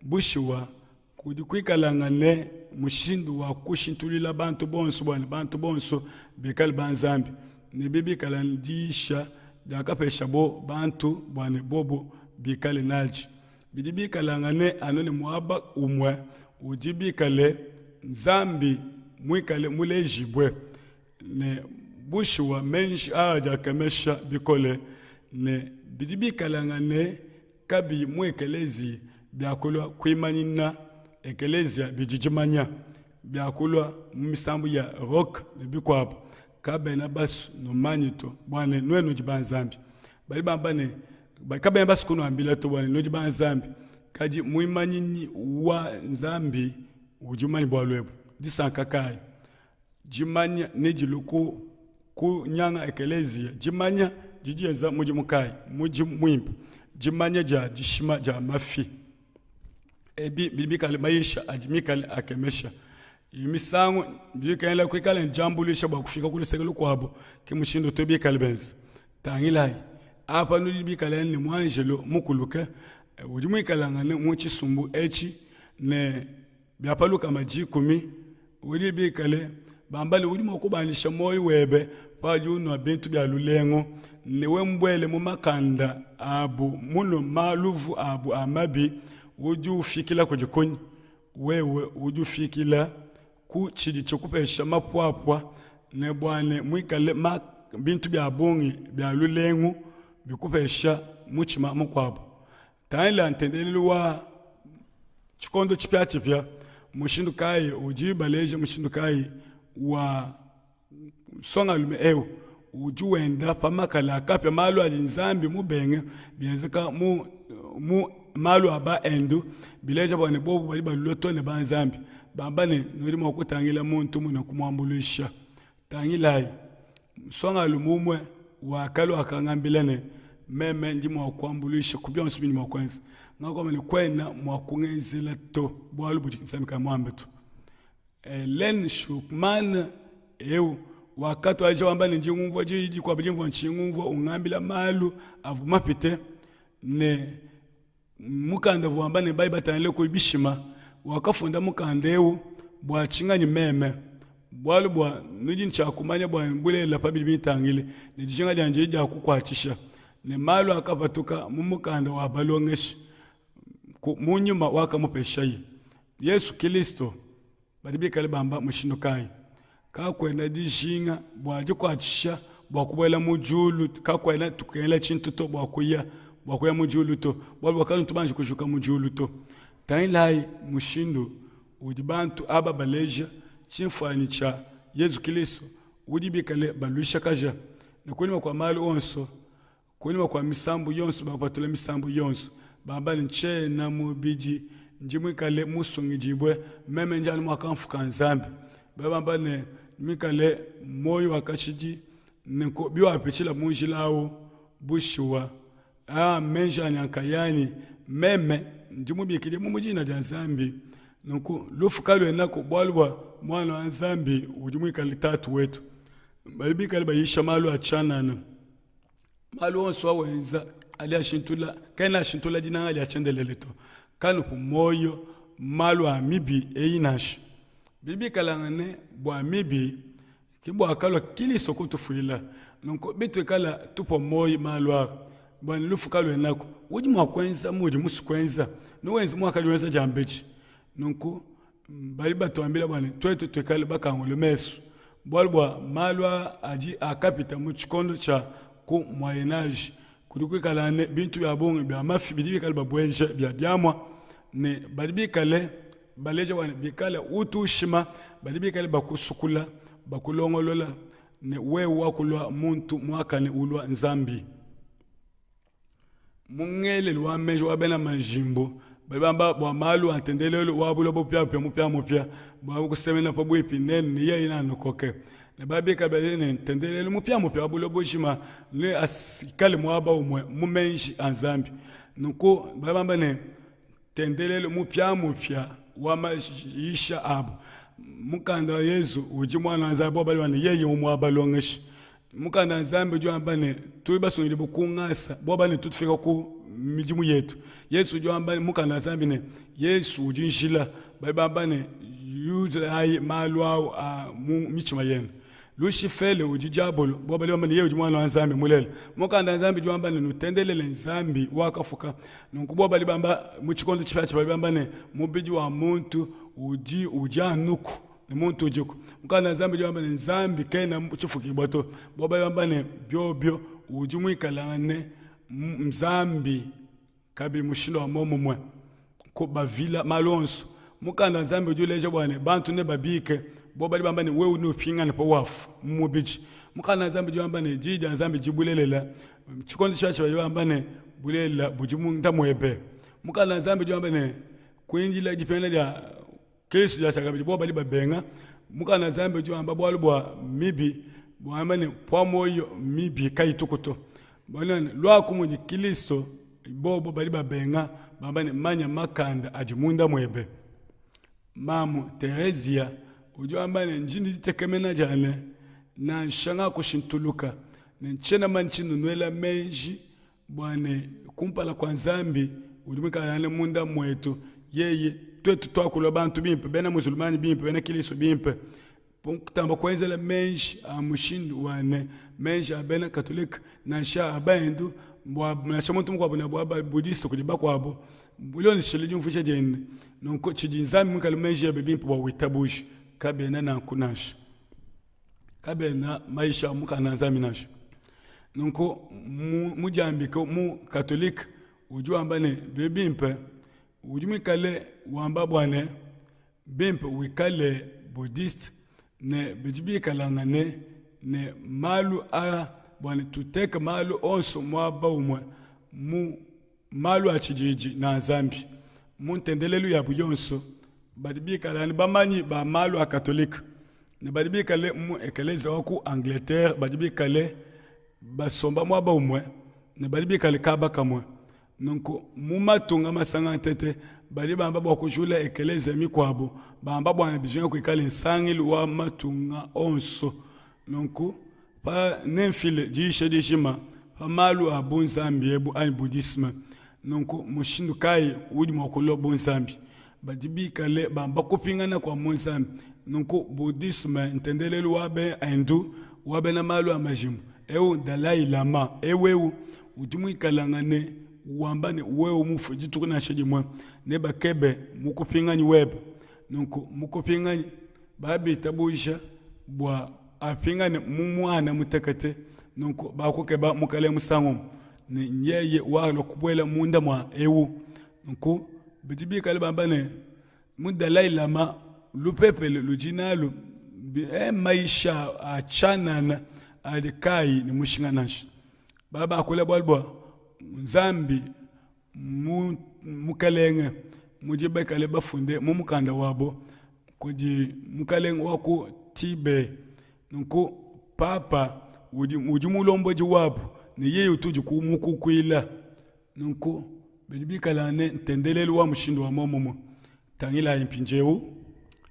bushuwa kudi kuikalangane mushindu wa kushintulula bantu bonso bua ne bantu bonso bikale ba Nzambi. Ne bibikala diyisha diakapeshabo bantu bua ne bobo bikale nadi. Bidi bikalangane anu ne muaba umue udi bikale Nzambi muikale mulejibue. Ne bushuwa meji aa adi akemesha bikole ne bidi bikalangane kabiyi mu ekeleziya biakulua kuimanyina ekeleziya bidi dimanya biakulua mu misambu ya rock ne bikuabu kabena basu numanye to bua ne nuenu nudi ba Nzambi. Badi bamba ne kabena basu kunuambila to bua ne nudi ba Nzambi, kadi muimanyinyi wa Nzambi udi mumanye bualu ebu. Disanka kayi? Dimanya nedilue ku kunyanga ekeleziya. Dimanya didi dienza mudimu kayi? Mudimu muimpe. Dimanya dia dishima dia mafi. Ebi bidi bikale mayisha adi mikale akemesha. Misangu bidi bikengela kuikala ne diambuluisha bua kufika ku luseke lukuabu, ke mushindu utu bikale benza. Tangilayi, apa nudi bikale ne muanjelo mukuluke udi muikalangane mu tshisumbu etshi ne bia pa 10% udi bikale bamba ne udi mua kubandisha muoyo webe paudi unua bintu bia lulengu ne we mubuele mu makanda abu munue maluvu abu a mabi udi ufikila kudi kunyi? Wewe udi ufikila ku tshidi tshikupesha mapuapua ne bua ne muikale ma, bintu bia bungi bia lulengu bikupesha mutshima mukuabu. Tangila ntendelelu wa tshikondo tshipiatshipia, mushindu kayi udi baleja mushindu kayi wa nsongalume eu udi wenda pa makala a kapia, malu adi Nzambi mubenge bienzeka mu, mu malu a ba Hindu, bileja bua ne bobu badi balue to ne ba Nzambi, bamba ne nudi mua kutangila muntu mune kumuambuluisha. Tangilayi, nsongalume umue wakalua wakangambila ne, meme ndi mua kuambuluisha ku bionso bindi mua kuenza. Ngakamba ne, kuena mua kungenzela to bualu budi Nzambi kayi muambe to. Ellen Schuckman eu wakatuadija wamba ne, ndi ngumvua diyi dikuabu dimvua ntshiyi ngumvua ungambila malu avua mapite ne mukanda uvua wamba ne, bayi batangile ku bishima. Wakafunda mukanda eu bua tshinganyi meme, bualu bua nudi ne tshia kumanya bua bulelela pa bidi bintangile, ne dijinga dianyi dia kukuatshisha ne malu akapatuka mu mukanda wa balongeshi mu nyuma wakamupeshaye. Yesu Kilisto badi bikale bamba mushindu kayi? Kakuena dijinga bua dikuatshisha bua kubuela mu diulu, kakuena tukengela tshintu to bua kuya bua kuya mu diulu to, bualu bua katutu banji kujuka mu diulu to. Tangilayi mushindu udi bantu aba baleja tshimfuanyi tshia Yezu Kilisto udi bikale baluishakaja ne kunyima kua malu onso Kunyima kua misambu yonso bakapatula misambu yonso bamba ne, Ntshiena mubidi, ndi muikale musungidibue, meme ndi anu muakamfuka Nzambi. Badi bamba ne, muikale muoyo wa kashidi, nenku biwapitshila mu njila au, bushuwa, aa meji anyi a nkayanyi, meme ndi mubikidibue mu dina dia Nzambi. Nunku lufu kaluenaku bualu bua Muana wa Nzambi udi muikale Tatu wetu. Badi bikale bayisha malu a tshianana. Malu onso awenza adi ashintula, kaena ashintula dinanga dia tshiendelele to. Kanupu muoyo malu a mibi eyi nansha. Bidi bikalangane bua mibi ke buakalua Kilisto kutufuila. Nunku bituikala tupua muoyo malu aa, bua ne lufu kaluenaku, udi mua kuenza muudi musue kuenza, newenze muwakadi wenza diambedi. Nunku badi batuambila bua ne tuetu tuikale bakangule mesu, bualu bua malu aa adi akapita mu tshikondo tshia ku Moyen Age. Kudi kuikala ne bintu bia bungi bia mafi bidi bikale babueja bia biamua ne badi bikale baleja bua ne bikale utu ushima, badi bikale bakusukula, bakulongolola ne wewe wakulua muntu muakane ulua Nzambi. Mu ngelelu wa meji wa bena majimbu badi bamba bua malu a ntendelelu wa buloba bupiabupia mupiamupia bua kusemena pabuipi nenu ne yeye neanukoke. Ne babika badi ne ntendelelu mupiamupia wa buloba bujima neikale muaba umue mu meji a Nzambi. Nunku badi bamba ne ntendelelu mupiamupia wa mayisha abu. Mukanda wa Yezu udi muana wa Nzambi bua badi ne yeye umue wa balongeshi. Mukanda wa Nzambi udi wamba ne, tudi basungidibue ku ngasa bua bane tutufika ku midimu yetu. Yesu udi wamba mukanda wa Nzambi ne, Yesu udi njila. Badi bamba ne, yudlayi malu au a mu mitshima yenu. Lushifele udi diabolo, bua badi bamba ne yeye udi muana wa Nzambi mulela. Mukanda wa Nzambi udi wamba ne nutendelele Nzambi wakafuka. Nunku bua badi bamba mu tshikondo tshipiatshipia badi bamba ne mubidi wa muntu udi udi anuku ne muntu udiku. Mukanda wa Nzambi udi wamba ne Nzambi kena tshifukibua to. Bua badi bamba ne biobio udi muikalangane Nzambi Kabidi mushindu wa muomumue, kubavila malu onso. Mukanda wa Nzambi udi uleja bua ne, bantu nebabike, bobu badi bamba ne, wewe neupingane pawafu mu mubidi. Mukanda wa Nzambi udi wamba ne, Diyi dia Nzambi didi bulelela. Tshikondo tshiatshi badi bamba ne, bulelela budi munda muebe. Mukanda wa Nzambi udi wamba ne, kuindila dipingana dia Kristo dia tshiakabidi, bobu badi babenga. Mukanda wa Nzambi udi wamba bualu bua mibi, wamba ne, pua muoyo mibi kayituku to. Luaku mudi Kristo, bobu badi babenga, bamba ne, manya makanda adi munda muebe. Mamu Teresia udi wamba ne, ndi ne ditekemena dia ne, nansha ngakushintuluka ne ntshiena manya tshindi nuela meji bua ne kumpala kua Nzambi udi muikale munda muetu, yeye tuetu tuakulua bantu bimpe, bena musulmani bimpe, bena Kristo bimpe, kutamba kuenzela meji a mushindu wa ne meji a bena Katolike nansha a bahindu bua nansha muntu mukuabu ne bua ba-budiste kudi bakuabu bilondeshile diumvuija diende. Nunku tshidi Nzambi muikale meji ebe bimpe bua witabuje kabiena nanku nansha. Kabena mayisha a mukanda wa Nzambi nansha. Nunku mudiambike mu Katolike udi wamba ne bidi bimpe, udi muikale wamba bua ne bimpe wikale Budiste ne bidi bikalangane ne malu aa bua ne tuteke malu onso muaba umue mu malu a tshididi ne a Nzambi. Mu ntendelelu yabu yonso badi bikale anu bamanyi ba malu a Katolike ne badi bikale mu ekeleziya wa ku Angleterre badi bikale basomba muaba umue ne badi bikale kaba kamue. Nunku mu matunga masanga ntete badi bamba bua kujula ekeleziya mikuabu, bamba bua bijinga kuikale nsangilu wa matunga onso. Nunku pa nemfile diyisha dijima pa malu a bunzambi ebu anyi Budisme. Nunku mushindu kayi udi mua kulua bunzambi? Badi bikale bamba kupingana kua munzambi. Nunku Budisme ntendelelu wa bena Hindu wa bena malu a majimbu. Eu Dalai Lama eu eu udi muikalangane wamba ne, wewe mufue dituku nansha dimue nebakebe mukupinganyi webe. Nunku mukupinganyi babitabuja bua apingane mu muana mutekete, nunku bakukeba mukalenge musangu umue ne nyeye walua kubuela munda mua eu. Nunku bidi bikale bamba ne mu Dalai Lama lupepele ludi nalu eh, maisha a tshianana adi kayi ne mushinga nansha. Babakula bualu bua Nzambi mu mukalenge mudi bekale bafunde mu mukanda wabo kudi mukalenge wa ku Tibe. Nunku papa udi, udi mulombodi wabu ne yeye utudi kumukukuila. Nunku bidi bikala ne ntendelelu wa mushindu wa muomumue. Tangilayi mpindieu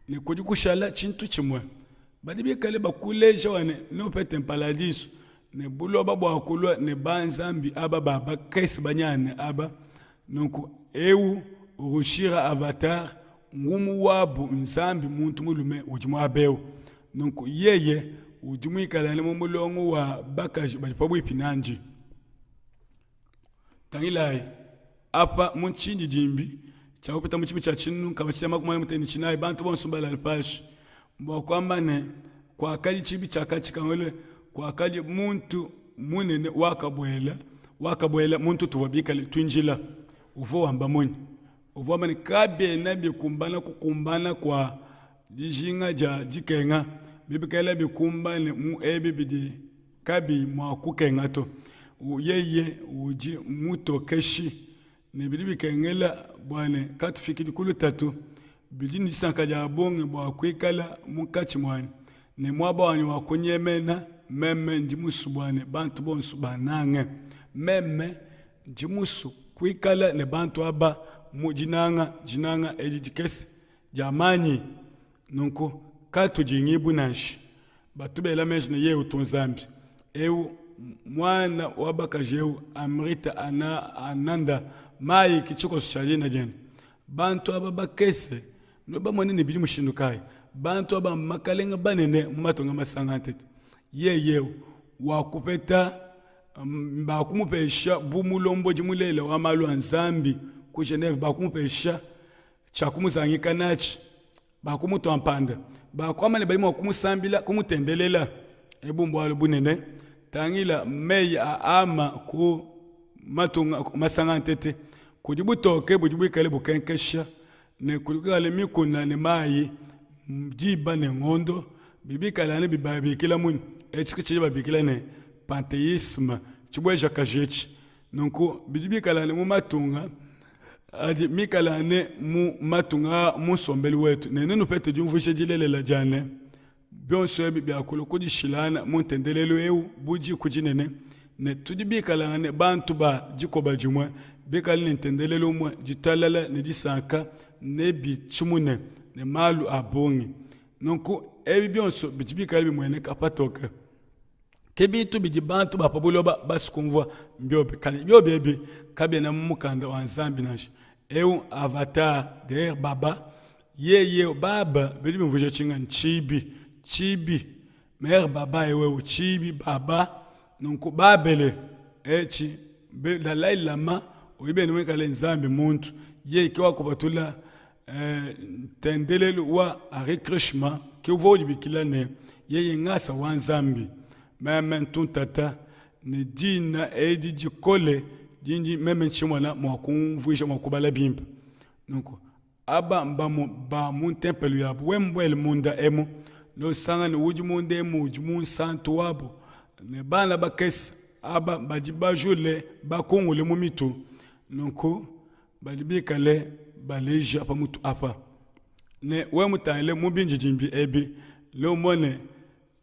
ne kudi kushala tshintu tshimue. Badi bikale bakuleja wa ne neupete mparadizu ne buloba bua kulua ne banzambi aba ba bakese banyane aba. Nunku eu Rushira Avatar ngumu wabu nzambi muntu mulume udi muaba eu. Nunku yeye udi muikale mu mulongo wa bakaji badi pabuipi nandi. Tangilayi apa mu tshindidimbi tshia kupita mu tshibi tshia 1994 bantu bonso balale panshi bua kuamba ne, kuakadi tshibi tshiakatshikangule, kuakadi muntu munene wakabuela, wakabuela muntu tuvua bikale tuindila. Uvua wamba munyi? Uvua wamba ne, kabiena bikumbana kukumbana kua dijinga dia dikenga bibikala bikumbane mu ebi bidi kabiyi mua kukenga to. Yeye udi mutokeshi ne bidi bikengela bua ne katufikidi ku lutatu. Bidi ne disanka dia bungi bua kuikala munkatshi muanyi ne muaba wanyi wa kunyemena. Meme ndi musue bua ne bantu bonso bannange. Meme ndi musue kuikala ne bantu aba mu dinanga, dinanga edi dikese dia manyi. Nunku katudingibu nansha. Batu bela meji ne, yeye utu Nzambi. Eu muana wa bakaji eu Amrita ana, Ananda Mayi ki tshikoso tshia dina diende. Bantu aba bakese nubamone ne bidi mushindu kayi? Bantu aba mmakalenge banene mu matunga masanga ntete. Yeye wakupeta bakumupesha bu mulombodi mulelela wa malu a Nzambi ku Geneve, bakumupesha tshia kumuzangika natshi, bakumutua mpanda, bakuamba ne badi mua kumusambila, kumutendelela. Ebu mbualu bunene. Tangila meyi a ama ku matunga masanga ntete, kudi butoke budi buikale bukenkesha ne kudi kuikale mikuna ne mayi, diba ne ngondo bibikale anu bibabikila munyi? Etshi ke tshidi babikila ne pantheisme, tshibuejakaji etshi. Nunku bidi bikale anu mu matunga adi mikale ane mu matunga aa mu nsombelu wetu, ne nenupete diumvuija dilelela dia ne, Bionso ebi biakulua kudishilangana mu ntendelelu eu bu diku dinene, ne tudi bikalangane bantu ba dikoba dimue, bikale ne ntendelelu umue, ditalala ne disanka nebitshimune ne malu a bungi. Nunku ebi bionso bidi bikale bimueneka patoke. Ke bintu bidi bantu ba pa buloba basue kumvua mbiobi, kadi biobi ebi kabiena mu mukanda wa Nzambi nansha. Eu Avatar der Baba yeye baba bidi bimvuija tshinganyi tshibi tshibi mer baba ewewu tshibi baba nunku babele etshi Dalai Lama udi bene muikale Nzambi muntu yeye ke wakupatula eh, ntendelelu wa Hare Krishna ke uvua udibikila ne yeye ngasa wa Nzambi meme ntu ntata ne dina edi dikole dindi meme ntshimona mua kumvuija mua kubala bimpe nunku Aba mbamue ba mu ntempelo yabu. Wewe mubuele munda emu, neusangane udi munda emu udi munsantu wabu, ne bana bakese aba badi bajule bakungule mu mitu, nunku badi bikale baleja pa mutu apa. Ne wewe mutangile mu bindidimbi ebi, neumone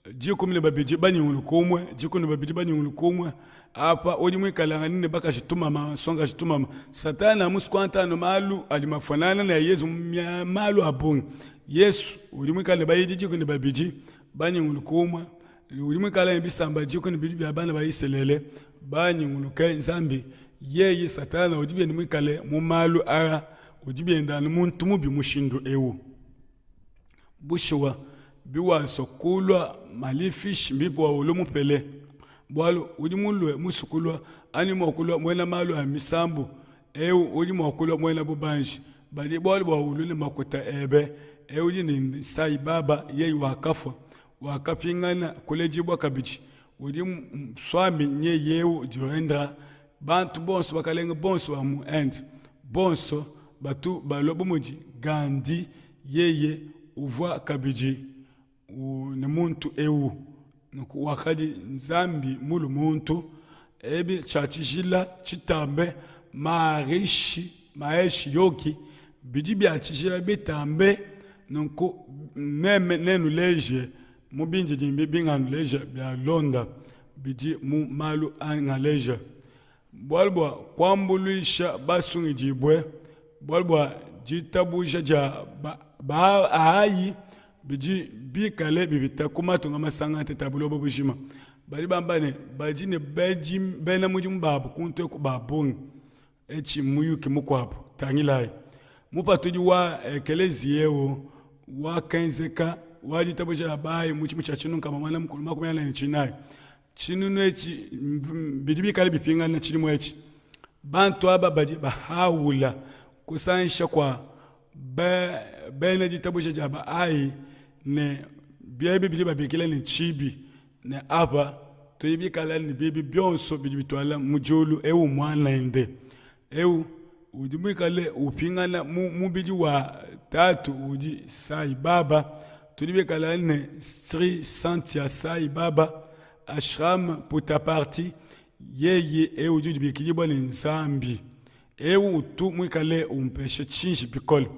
12 banyunguluka umue, 12 banyunguluka umue. Apa udi muikalangane ne bakaji tumama, nsongakaji tumama. Satana musukuanta anu malu adi mafuanangane ne a Yezu mu malu a bungi. Yesu udi muikale ne bayidi 12 banyunguluka umue, udi muikale ne bisamba 12 bia bana ba Isalele banyunguluke Nzambi. Yeye Satana udi biende muikale mu malu aa, udi bienda anu muntu mubi mushindu eu. Bushuwa, biwasua kulua malifishi mbimpe wa ulue mupele, bualu udi mulue musue kulua anyi mua kulua muena malu a misambu, eu udi mua kulua muena bubanji. Badi bualu bua ulue ne makuta ebe, eu udi ne Sai Baba, yeye wakafua, wakapingana kuledibua kabidi, udi Swami nyeye eu Dhirendra. Bantu bonso, bakalenge bonso ba mu Inde, bonso batu balua bu mudi Gandhi yeye uvua kabidi ne muntu eu. Nunku wakadi Nzambi mulu muntu. Ebi tshia tshijila tshitambe Maharishi Mahesh Yogi bidi bia tshijila bitambe. Nunku meme nenuleje mu bindidimbi binganuleja bialonda bidi mu malu angaleja. Bualu bua kuambuluisha basungidibue, bualu bua ditabuja dia Bahai bidi bikale bipita ku matunga masanga ntete a buloba bujima. Badi bamba ne, badi ne bena mudimu babu kuntu eku ba bungi. Etshi mmuyuki mukuabu. Tangilayi, mupatudi wa ekeleziya eu wakenzeka wa ditabuja dia Bahai mu tshimu tshia tshinunu 444. Tshinunu etshi bidi bikale bipingana tshidimu etshi. Bantu aba badi bahaula kusangisha kua bena ditabuja dia Bahai ne biebi bidi babikila ne tshibi ne apa tudi bikale ne bibi bionso bidi bituala mu diulu. Eu muanende eu udi muikale upingana mu mubidi wa tatu udi Sai Baba. Tudi bikale ne Sri Santhya Sai Baba Ashram Puttaparthi, yeye eu udi udibikidibua ne Nzambi. Eu utu muikale umpesha tshinji bikole,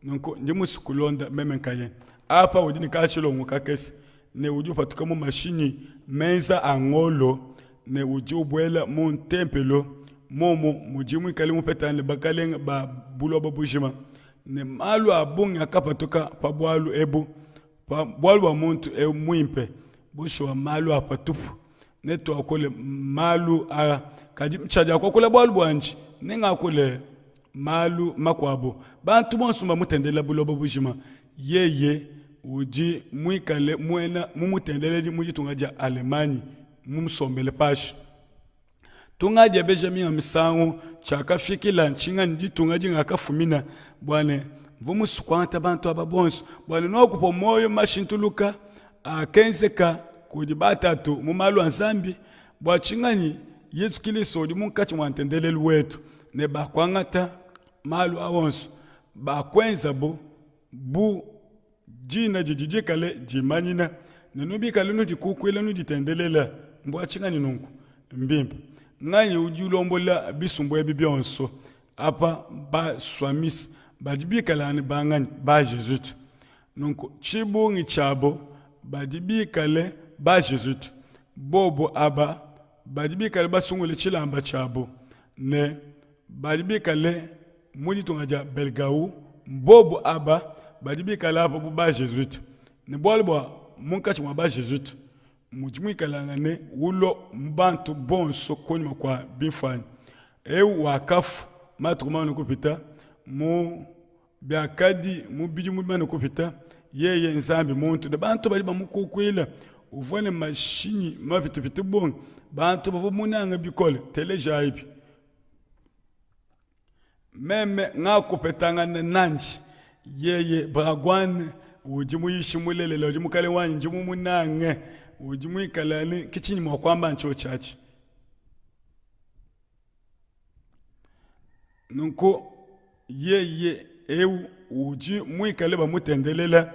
nunku ndi musue kulonda meme nkaye. Apa udi ne katshilongo kakese ne udi upatuka mu mashinyi menza a ngolo ne udi ubuela mu ntempelo momu mudi muikale mupetangane ne bakalenge ba buloba bujima ne malu a bungi akapatuka pa bualu ebu pa bualu bua muntu eu muimpe bushuwa malu a patupu netuakule malu a kadi tshiadi kuakula bualu buandi nengakule malu makuabu bantu bonso bamutendelela buloba bujima yeye. udi muikale muena mumutendeledi mu ditunga dia Allemagne mumusombele pashi. Tungadiebeja minga misangu tshiakafikila ntshinganyi ditunga dingakafumina bua ne mvua musue kuangata bantu aba bonso bua ne nuakupua muoyo mashintuluka akenzeka kudi batatu mu malu a Nzambi bua tshinganyi Yezu Kilisto udi munkatshi mua ntendelelu wetu ne bakuangata malu a onso bakuenzabu bu dina didi dikale dimanyina ne nubikale nudikukuila nuditendelela mbua tshinganyi nunku mbimpe nganyi udi ulombola bisumbu ebi bionso apa ba swamis badi bikale anu banganyi ba jesuite nunku tshibungi tshiabo badi bikale ba jesuite bobo aba badi bikale basungule tshilamba tshiabo ne badi bikale mu ditunga dia Belgau, mbobu aba badi bikale apa bu ba-Jesuite. Ne bualu bua munkatshi mua ba-Jesuite mudi muikalangane ulua mu bantu bonso kunyima kua bimfuanyi. Eu wakafua matuku mamane kupita mu biakadi mu bidimu bimane kupita, yeye Nzambi muntu ne bantu badi bamukukuila. Uvua ne mashinyi mapitepite bungi, bantu bavua munange bikole. Telejayibi. Meme ngakupetangana nandi, yeye Bragwan udi muyishi mulelela, udi mukalenge wanyi, ndi mumunange, udi muikale ne ke tshinyi mua kuamba ntshiotshi atshi. Nunku yeye eu udi muikale bamutendelela,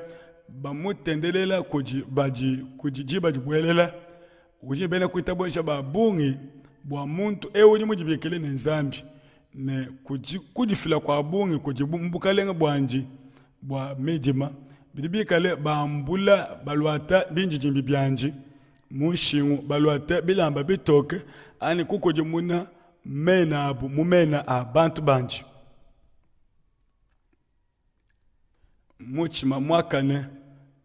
bamutendelela kudi badi kudi diba dibuelela Udi ne bena kuitabuja ba bungi bua muntu eu udi mudibikile ne Nzambi ne kudi kudifila kua bungi kudi mu bukalenge buandi bua midima bidi bikale bambula baluata bindidimbi biandi mu nshingu baluata bilamba bitoke anyi kukudimuna mena abu mu mena a bantu bandi. Mutshima muakane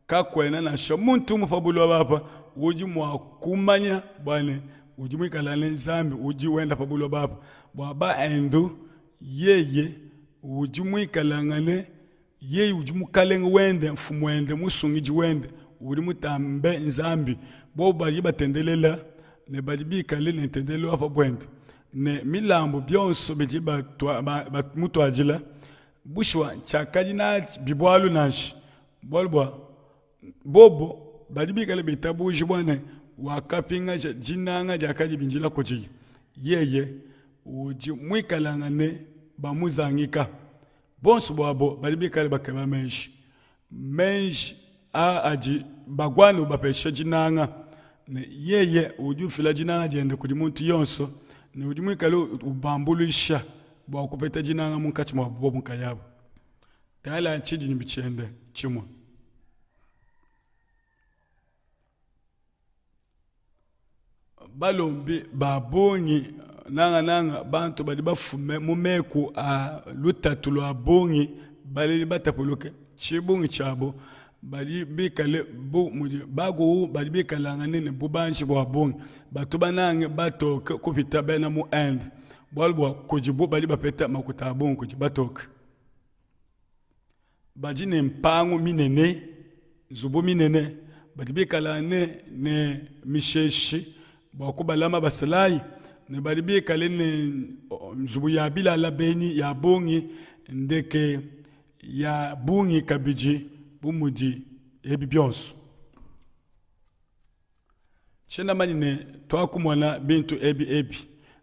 kakuena nansha muntu umue pa buloba apa udi mua kumanya bua ne udi muikale ne Nzambi udi wenda pa buloba apa bua ba Hindu yeye udi muikalangane yeye udi mukalenge wende mfumuende musungidi wende udi mutambe Nzambi bobu badi batendelela ne badi bikale ne ntendelelu wa pa buende ne milambu bionso bidi bamutuadila Bushuwa tshiakadi natshi bualu nansha, bualu bua bobo badi bikale bitabujibua ne wakapingaja dinanga diakadi bindila kudiye, yeye udi muikalangane bamuzangika. Bonso buabo badi bikale bakeba meji, meji aa adi baguane ubapesha dinanga, ne yeye udi ufila dinanga diende kudi muntu yonso ne udi muikale ubambuluisha bua kupeta dinanga munkatshi muabu bobu nkayabu. Tangila tshidimbi tshiende tshimue. Balombi ba bungi nangananga bantu badi bafume mu meku a lutatu lua bungi baledi batapuluke tshibungi tshiabu badi bikale bu mudi bakuwu badi bikalangane ne bubanji bua bungi batu banange batoke kupita bena mu Inde bualu bua kudibu badi bapeta makuta a bungi kudi batoke. Badi ne mpangu minene, nzubu minene, badi bikale ne, ne misheshi bua kubalama basalayi, ne badi bikale ne nzubu ya bilala benyi ya bungi, ndeke ya bungi kabidi bu mudi ebi bionso. Tshiena manye ne tuakumona bintu ebi ebi.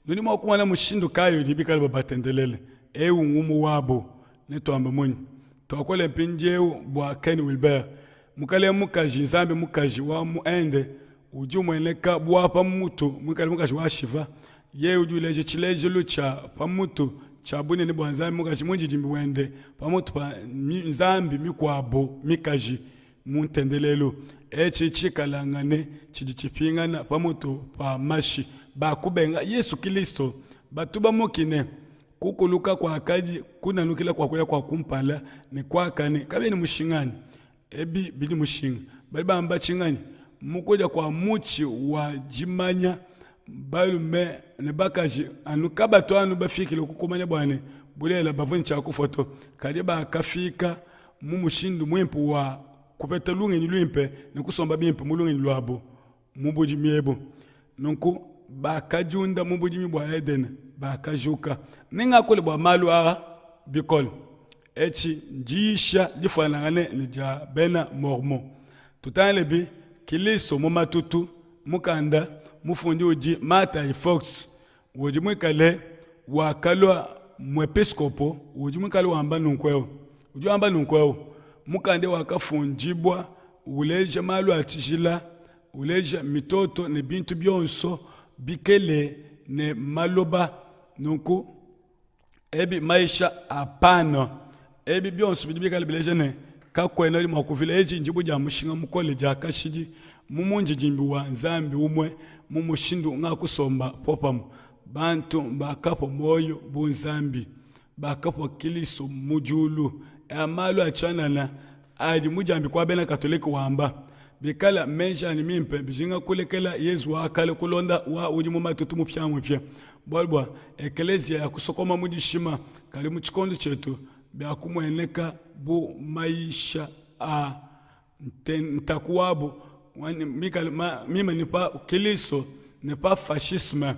Nudi mua kumona mushindu kayi udi bikale babatendelele. Eu ngumu wabu. Netuambe munyi? Tuakule mpindieu bua Ken Wilber, mukalenge mukaji, nzambi mukaji wa mu Inde udi umueneka bu wa pa mutu, muikale mukaji wa Shiva. Yeye udi uleja tshilejilu tshia pa mutu tshia bunene bua nzambi mukaji mundidimbi wende pamutu pa nzambi mikuabu mikaji mu ntendelelu. Etshi tshikalangane tshidi tshipingana pamutu pa mashi. Bakubenga Yesu Kilisto, batu bamukine. Kukuluka kuakadi kunanukila kua kuya kua kumpala ne kuakane kabiena mushinga anyi? Ebi bidi mushinga. Badi bamba tshinganyi? Mu kudia kua mutshi wa dimanya balume ne bakaji anu kabatu anu bafikile ku kumanya bua ne bulelela bavua ne tshia kufua to, kadi bakafika mu mushindu muimpe wa. kupeta lungenyi luimpe ne kusomba bimpe mu lungenyi luabu mu budimi ebu. Nunku bakadiunda mu budimi bua Edene, bakajuka. Nengakule bua malu aa bikole. Etshi ndiyisha difuanangane ne dia bena Mormon. Tutangilebi Kilisto mu matutu, mukanda mufundi udi Mathayi Fox, udi muikale wakalua muepiskopo, udi muikale wamba nunku eu. Udi wamba nunku eu, mukanda wakafundibua uleja malu a tshijila, uleja mitoto ne bintu bionso bikele ne maloba. Nunku ebi maisha a pano ebi bionso bidi bikale bileja ne kakuena udi mua kuvila etshi ndibue dia mushinga mukole dia kashidi mu mundidimbi wa Nzambi umue mu mushindu ngakusomba popamue. Bantu bakapua muoyo bu Nzambi, bakapua Kilisto mu diulu. Aya malu a tshianana adi mudiambi kua bena Katolike wamba. Bikala meji anyi mimpe, bijinga kulekela Yezu wa kale kulonda wa udi mu matutu mupiamupia. Bualu bua ekeleziya ya kusokoma mu dishima, kadi mu tshikondo tshietu biakumueneka bu mayisha a ntaku wabu mimanyine pa Kilisto ne pa fascisme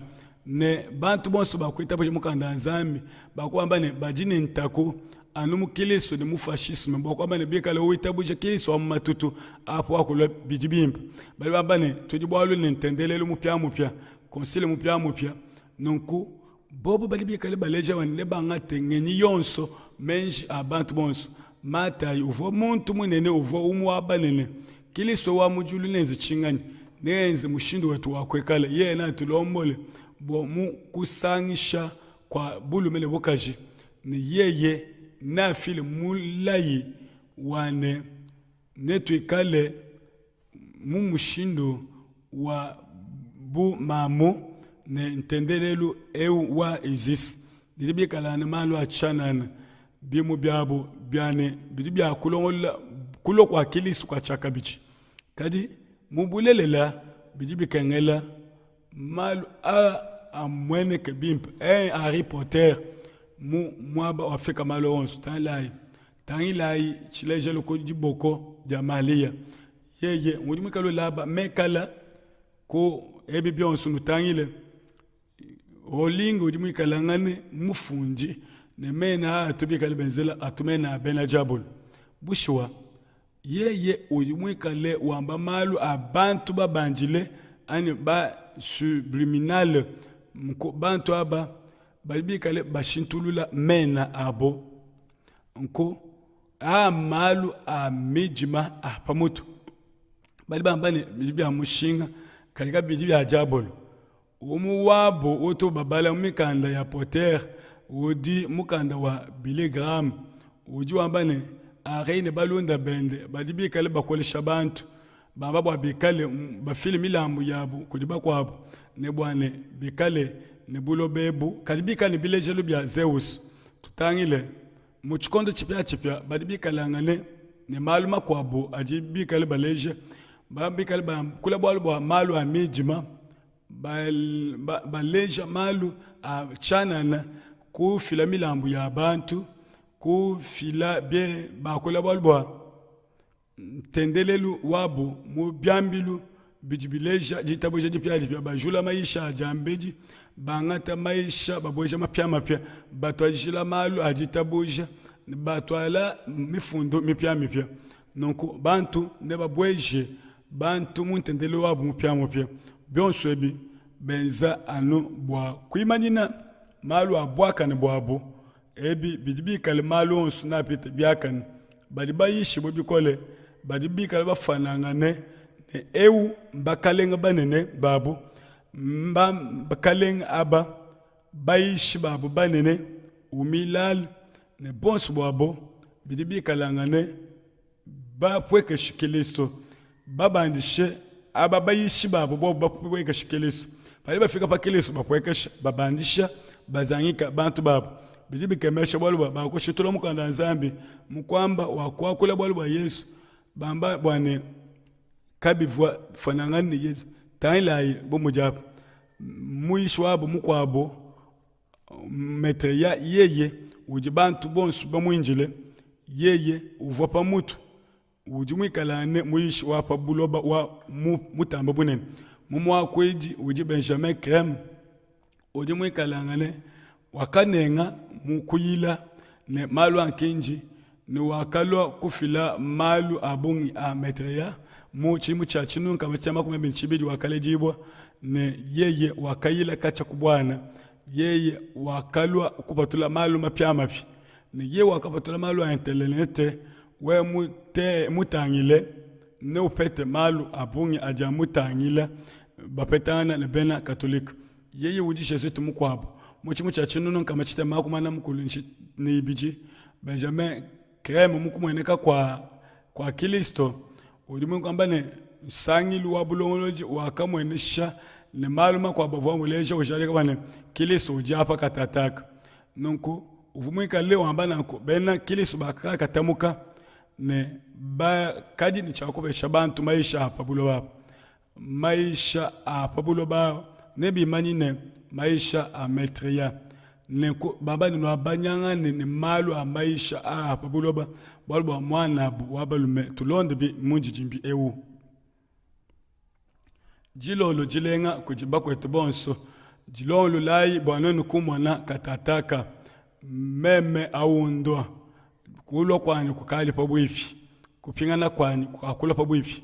ne bantu bonso bakuitabuja mukanda wa Nzambi bakuamba ne badi ne ntaku anu mu Kilisto ne mu fascisme bua kuamba ne bikale witabuja Kilisto wa mu matutu apo akulua bidi bimpe. Badi bamba ne tudi bualu ne ntendelelu mupiamupia, konsile mupiamupia. Nunku bobo badi bikale baleja ne nebangate ngenyi yonso, meji a bantu bonso. Matayi uvua muntu munene, uvua umue wa banene. Kilisto wa mu diulu neenze tshinganyi? Neenze mushindu wetu wa kuikala. Yeye neatulombole bua mu kusangisha kua bulume ne bukaji, ne yeye neafile mulayi wa ne, netuikale mu mushindu wa bu mamu ne ntendelelu eu wa Isis bidi bikala ne malu a tshianana bimu biabu bia ne bidi bia kulongolola kulua kua Kilisto kua tshiakabidi. Kadi mu bulelela bidi bikengela malu aa amueneke bimpe. Hey, Harry Potter mu muaba wafika malu onso tangilayi tangilayi tshilejelu ku diboko dia Malia yeye udi muikale ulaba mekala ku ebi bionso nutangile Rowling udi muikalangane mufundi ne mena aa atu bikale benzela atu mena a bena diabolo. Bushuwa, yeye udi muikale wamba malu a bantu babandile anyi ba subliminal nku bantu aba badi bikale bashintulula mena abo nku aa malu a midima a pa mutu. Badi bamba ne bidi bia mushinga kadi kabidi bia diabolo. Umue wabu utu babala mu mikanda ya Potter udi mukanda wa Billy Graham udi wamba ne, Henry ne balunda bende badi bikale bakolesha bantu, bamba bua bikale bafile milambu yabu kudi bakuabu ne bua ne bikale ne buloba ebu kadi bikale ne bilejelu bia Zeus. Tutangile mu tshikondo tshipiatshipia badi bikalangane ne malu makuabu adi bikale baleja bikale bakula bualu bua malu a midima baleja malu a tshianana kufila milambu ya bantu kufila bie bakula bualu bua ntendelelu wabu mu biambilu bidi bileja ditabuja dipiadipia, bajula mayisha a diambedi, bangata mayisha babueja mapiamapia, batuadijila malu a ditabuja, batuala mifundu mipiamipia. Nunku bantu nebabueje bantu mu ntendelelu wabu mupiamupia. Bionso ebi benza anu bua kuimanyina malu a buakane buabu. Ebi bidi bikale malu onso neapite biakane. Badi bayishibue bikole badi bikale bafuanangane ne eu mbakalenge banene babu, mbakalenge aba bayishi babu banene umilal ne bonso buabo bidi bikalangane bapuekeshe Kilisto, babandishe aba bayishi babu bobu bapuekeshe Kilisto. Badi bafika pa Kilisto bapuekesha, babandisha, bazangika bantu babu. Bidi bikemesha bualu bua bakushitula mukanda wa Nzambi mu kuamba wa kuakula bualu bua Yesu, bamba bua ne kabivua bifuanangane ne Yesu. Tangilayi bu mudi apa muyishi wabu mukuabu Metreya yeye udi bantu bonso bamuindile, yeye uvua pa mutu. Udi muikalangane muyishi wa pa buloba wa mu mutamba bunene. Mu muakuidi udi Benjamin Creme udi muikalangane wakanenga mu kuyila ne malu a nkindi ne wakalua kufila malu a bungi a Maitreya mu tshidimu tshia 2022 wakaledibua ne yeye wakayila katshia ku buana. Yeye wakalua kupatula malu mapiamapia ne yeye wakapatula malu a internete. Wewe mute, mutangile neupete malu a bungi adi amutangila bapetangana ne bena Katolike. Yeye udi Jesuite mukuabu. Mu tshidimu tshia 1642, Benjamin Creme mu kumueneka kua kua Kilisto udi mua kuamba ne, nsangilu wa bulongolodi wakamuenesha ne malu makuabu avua uleja ujadika bua ne, Kilisto udi apa katataka. Nunku uvua muikale wamba nanku, bena Kilisto bakakatamuka ne bakadi ne tshia kupesha bantu mayisha a pa buloba apa. Mayisha a pa buloba nebimanyine mayisha a Maitreya. Nenku bamba ne nuabanyangane ne malu a mayisha aa pa buloba, bualu bua muanabu wa balume tulonde bi mundidimbi eu. Dilolo dilenga kudi bakuetu bonso, dilongololayi bua nuenu kumona katataka meme au ndua, kulua kuanyi kukadi pabuipi, kupingana kuanyi kuakulua pabuipi.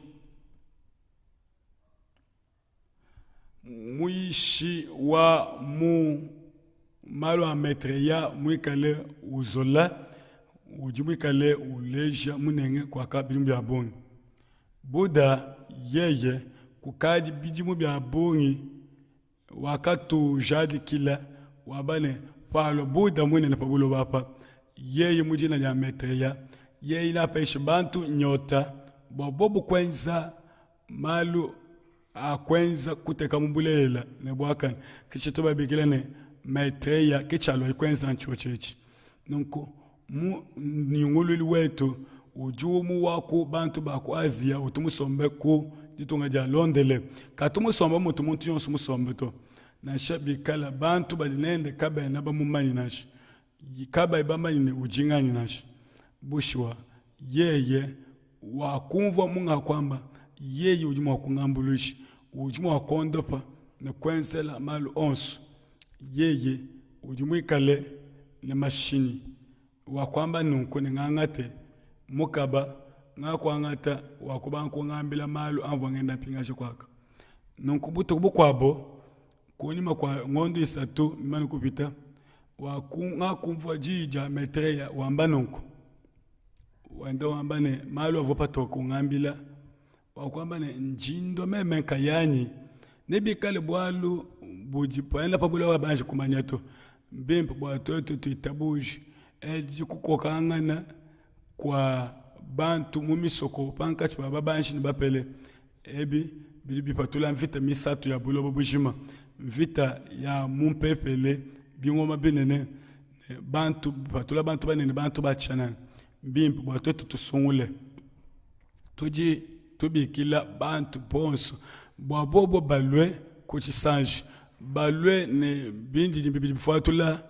Muyishi wa mu malu a Maitreya muikale uzola udi muikale uleja munenge kuaka bidimu bia bungi. Buddha yeye kukadi bidimu bia bungi wakatujadikila wamba ne, palua Buddha munene pa buloba apa, yeye mu dina dia Maitreya, yeye neapeshe bantu nyota bua bobu kuenza malu a kuenza kuteka mu bulelela ne buakane. Ke tshitu babikila ne, Maitreya, ke tshialuaye kuenza ntshiotshi etshi. Nunku mu nyunguluilu wetu udi umue wa ku bantu ba ku Asia utu musombe ku ditunga dia Londele. Katu musombe mutu muntu yonso musombe to, nansha bikala bantu badi nende kabena bamumanye nansha kabayi bamanye ne udi nganyi nansha. Bushuwa, yeye wakumvua mungakuamba, yeye udi mua kungambuluisha, udi mua kuondopa ne kuenzela malu onso. Yeye udi muikale ne mashinyi wakuamba nunku ne ngangate mukaba ngakuangata wakubanga kungambila malu amvua ngenda mpingaja kuaka. Nunku butuku bukuabo kunyima kua ngondo isatu mimane kupita, ngakumvua diyi dia Maitreya wamba nunku, wenda wamba ne malu avua patoke ungambila wakuamba ne, Ndi ndua meme nkayanyi, nebikale bualu budi buenda pa buloba banji kumanya to. Mbimpe bua tuetu tuitabuje edi kukokangana kua bantu mu misoko pankatshi pa babanji ne bapele. Ebi bidi bipatula mvita misatu ya buloba bujima, mvita ya mu mpepele, bingoma binene ne bantu, bipatula bantu banene, bantu ba tshianana. Mbimpe bua tuetu tusungule. Tudi tubikila bantu bonso bua bobo balue ku tshisanji, balue ne bindidimbi bidi bifuatula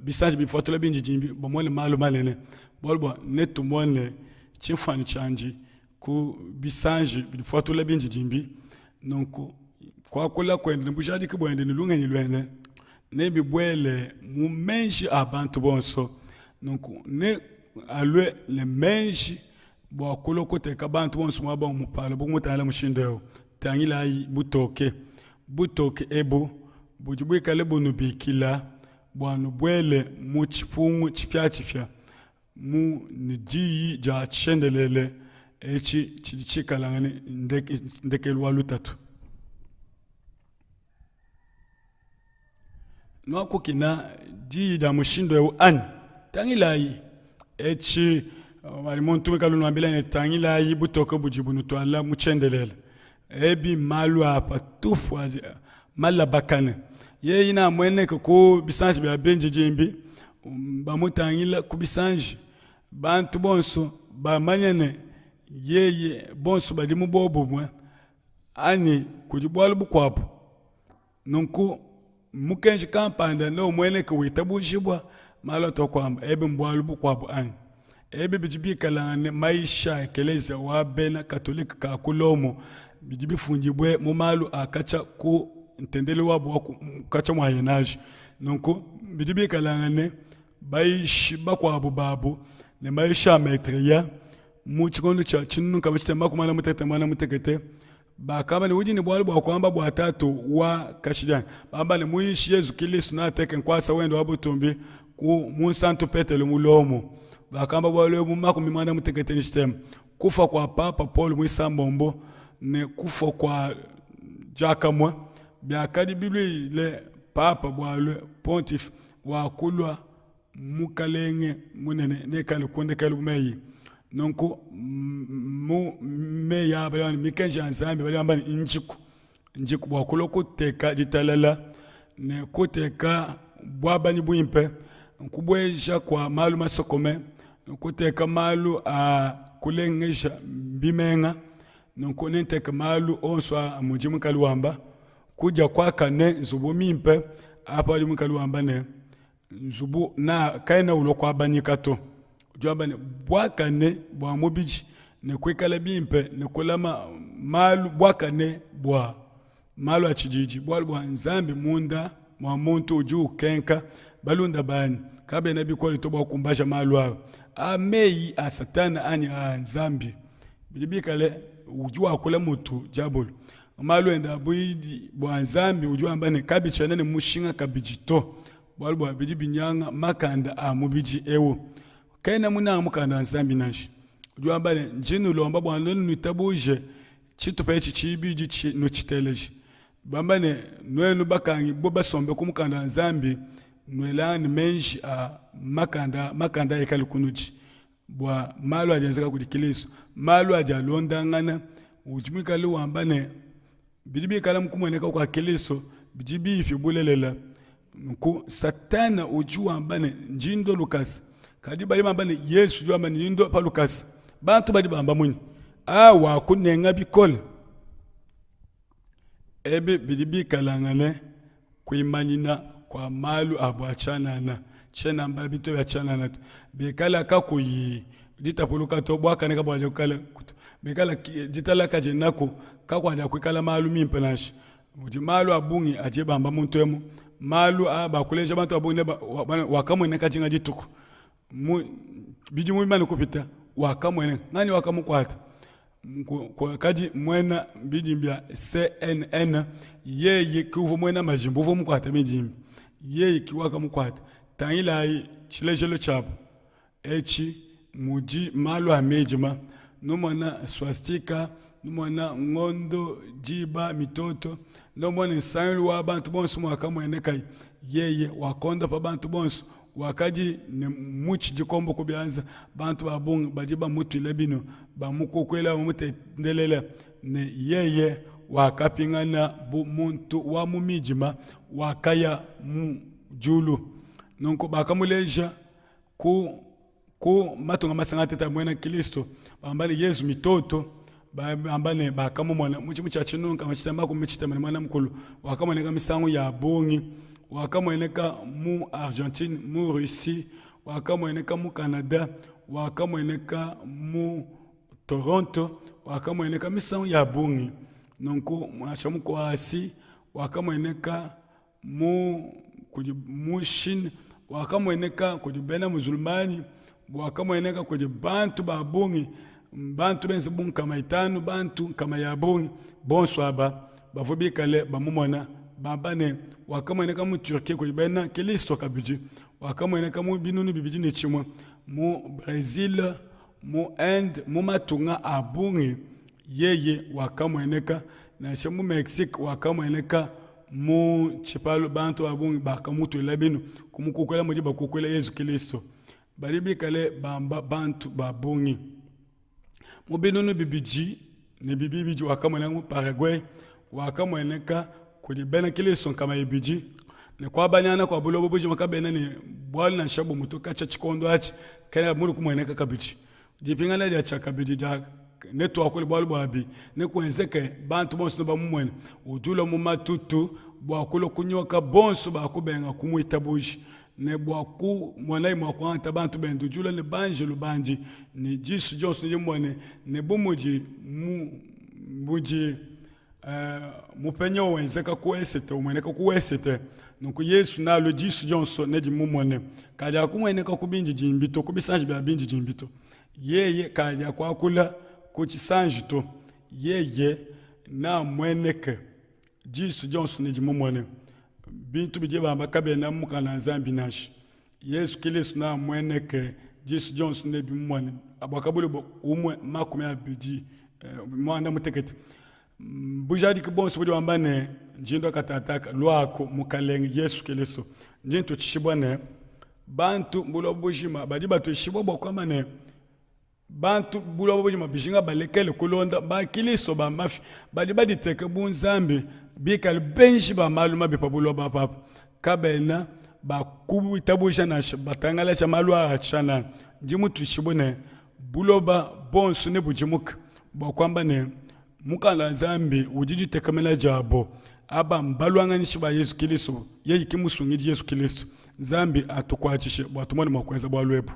bisanji bifuatula bindidimbi, bamone malu manene, bualu bua netumone tshimfuanyi tshiandi ku bisanji bidi bifuatula bindidimbi. Nunku kuakula kuende ne bujadiki buende ne lungenyi luende nebibuele mu meji a bantu bonso. Nunku ne alue ne meji bua kulua kuteka bantu bonso muaba umue palo bu kumutangila mushindu eu. Tangilayi butoke. Butoke ebu budi buikale bunubikila bua nubuele mu tshipungu tshipiatshipia mu ne diyi dia tshiendelele etshi tshidi tshikalangane ndekelu wa lutatu. Nuakukina diyi dia mushindu eu anyi? Tangilayi etshi bali muntu wikala unuambila ne, tangilayi butoke budi bunutuala mu tshiendelele. Ebi mmalu a patupu adi malabakane. Yeye namueneke ku bisanji bia bindidimbi, bamutangila ku bisanji, bantu bonso bamanye ne, yeye bonso badi mu buobumue anyi kudi bualu bukuabu. Nunku mukenji kampanda neumueneke witabujibua, malu atuakuamba ebe mbualu bukuabu anyi? Ebi bidi bikalangane maisha a Ekelezia wa bena Katolike ka ku Lomo bidi bifundibue mu malu a katshia ku ntendelelu wabu wa katshia Moyen Age. Nunku bidi bikalangane bayishi bakuabu babu ne mayisha a Maitreya mu tshikondo tshia 1661 bakamba ne udi ne bualu bua kuamba bua tatu wa kashidi anyi? Bamba ne muyishi Yezu Kilisto nateke nkuasa wende wa butumbi ku Munsantu Petelo mu Lomo. Bakamba bualu ebu 63 kufua kua Papa Paul muisambombo ne kufua kua diakamue biakadi biluile Papa bualu Pontife wakulua mukalenge munene nekale ku ndekelu bu meyi. Nunku mu meyi aa badi bamba ne mikenji ya Nzambi badi bamba ne njiku njiku bua kulua kuteka ditalala ne kuteka buabanyi buimpe, nkubueja kua malu masokome, kuteka malu a kulengeja bimenga. Nunku nenteke malu onso aa mudi muikale wamba kudia kuakane, nzubu mimpe. Apa udi muikale wamba ne nzubu na kaena ulua kuabanyika to. Udi wamba ne buakane bua mubidi ne kuikala bimpe ne kulama malu buakane bua malu a tshididi, bualu bua Nzambi munda mua muntu udi ukenka. Balunda banyi, kabena bikole to bua kukumbaja malu aa. Aa meyi a Satana anyi a Nzambi bidi bikale udi wakula mutu diabolo malu ende a buidi bua Nzambi udi wamba ne kabitshiena ne mushinga kabidi to, bualu bua bidi binyanga makanda a mubidi eu. Kena munanga mukanda wa Nzambi nansha. Udi wamba ne, ndi nulomba bua nuenu nuitabuje tshitupa etshi tshibidi nutshiteleje. Bamba ne, nuenu bakangibue basombe ku mukanda wa Nzambi, nuelangane meji a makanda, makanda ikale kunudi bua malu adi enzeka kudi Kilisto, malu adi alondangana. Udi muikale wamba ne, bidi bikala mu kumueneka kua Kilisto bidi bipi bulelela. Nunku Satana udi wamba ne, ndi ndua lukasa, kadi badi bamba ne, Yesu udi wamba ne, ndi ndua pa lukasa. Bantu badi bamba munyi? A, wakunenga bikole. Ebi bidi bikalangane kuimanyina kua malu a bua tshianana. Tshiena mbala bintu bia tshianana to. Bikala kakuyi ditapuluka to, buakane kabuadia kuikala bikala ditalala kadienaku, kakuadia kuikala malu mimpe nansha. Mudi malu a bungi adi bamba muntu emu, malu a bakuleja bantu ba bungi ne wakamueneka dinga dituku mu bidimu bimane kupita, wakamueneka nani wakamukuata kadi muena bidimbi bia CNN yeye ke uvua muena majimbu uvua mukuate bidimbi, yeye ke wakamukuata. Tangilayi tshilejelu tshiabu etshi mudi malu a midima, numona swastika, numona ngondo, diba, mitoto, numona nsangilu wa bantu bonso muakamuenekaye, yeye wakondopa bantu bonso wakadi ne mutshi dikombo ku bianza, bantu ba bungi badi bamutuila binu, bamukukuila, bamutendelela, ne yeye wakapingana bu muntu wa mu midima, wakaya mu diulu. Nunku bakamuleja ku ku matunga masanga ateta muena Kristo, bamba ne Yezu mitoto, bamba ne bakamumona mu tshimu tshia tshinunka tshitamba ku tshitema ne muana mukulu wakamueneka misangu ya bungi, wakamueneka mu Argentine, mu Russie, wakamueneka mu Canada, wakamueneka mu Toronto, wakamueneka misangu ya bungi. Nunku nansha mu Croatie wakamueneka mu kudi mu Chine, wakamueneka kudi bena Musulmani, wakamueneka kudi bantu ba bungi, bantu benze bu 500, bantu nkama ya bungi. Bonso aba bavua bikale bamumona bamba ne, wakamueneka mu Turquie kudi bena Kilisto kabidi, wakamueneka mu 2001 mu Bresil, mu Inde, mu matunga a bungi yeye wakamueneka, nansha mu Mexique wakamueneka mu tshipalu bantu ba bungi bakamutuila binu kumukukuila mudi bakukuila Yezu Kilisto. Badi bikale bamba bantu ba bungi mu 2002 wakamueneka mu Paraguay, wakamueneka kudi bena Kilisto 200 ne kuabanyana kua buloba bujima kabena ne bualu nansha bumue to katshia tshikondo atshi kena mulu kumueneka kabidi. Dipingana dia tshiakabidi dia netuakule bualu buabi nekuenzeke bantu bonso nebamumuene udi ulua mu matutu bua kulua kunyoka bonso bakubenga kumuitabuja. Ne bua kumonaye mua kuangata bantu bende, udi ulua ne banjelu bandi ne disu dionso nedimumone, ne bu mudi mu mudi mupenya wenzeka ku esete umueneka ku esete, nunku Yesu nalue disu dionso nedimumone. Kadi akumueneka ku bindidimbi to, ku bisanji bia bindidimbi to. Yeye kadi akuakula ku tshisanji to. Yeye namueneke disu dionso nedimumone. Bintu bidi bamba kabiena mu mukanda wa Nzambi nansha. Yesu Kilisto namueneke disu dionso nebimumone. Buakabuluibua umue 20 muanda mutekete. Bujadiki buonso budi wamba ne, Ndi ndua katataka, luaku Mukalenge Yesu Kilisto. Ndi ntutshishibua ne bantu buloba bujima badi batuishibua bua kuamba ne bantu buloba bujima bijinga balekele kulonda bakilisto ba mafi badi baditeke bu Nzambi, bikale benji ba malu mabi pa buloba papa, kabena bakuitabuja nansha batangalaja malu aa tshianana. Ndi mutuishibue ne buloba buonso nebudimuke bua kuamba ne mukanda wa Nzambi udi ditekemena diabo. Aba mbaluanganyishi ba Yezu Kilisto, yeye ke Musungidi Yezu Kilisto. Nzambi atukuatshishe bua tumone mua kuenza bualu ebu.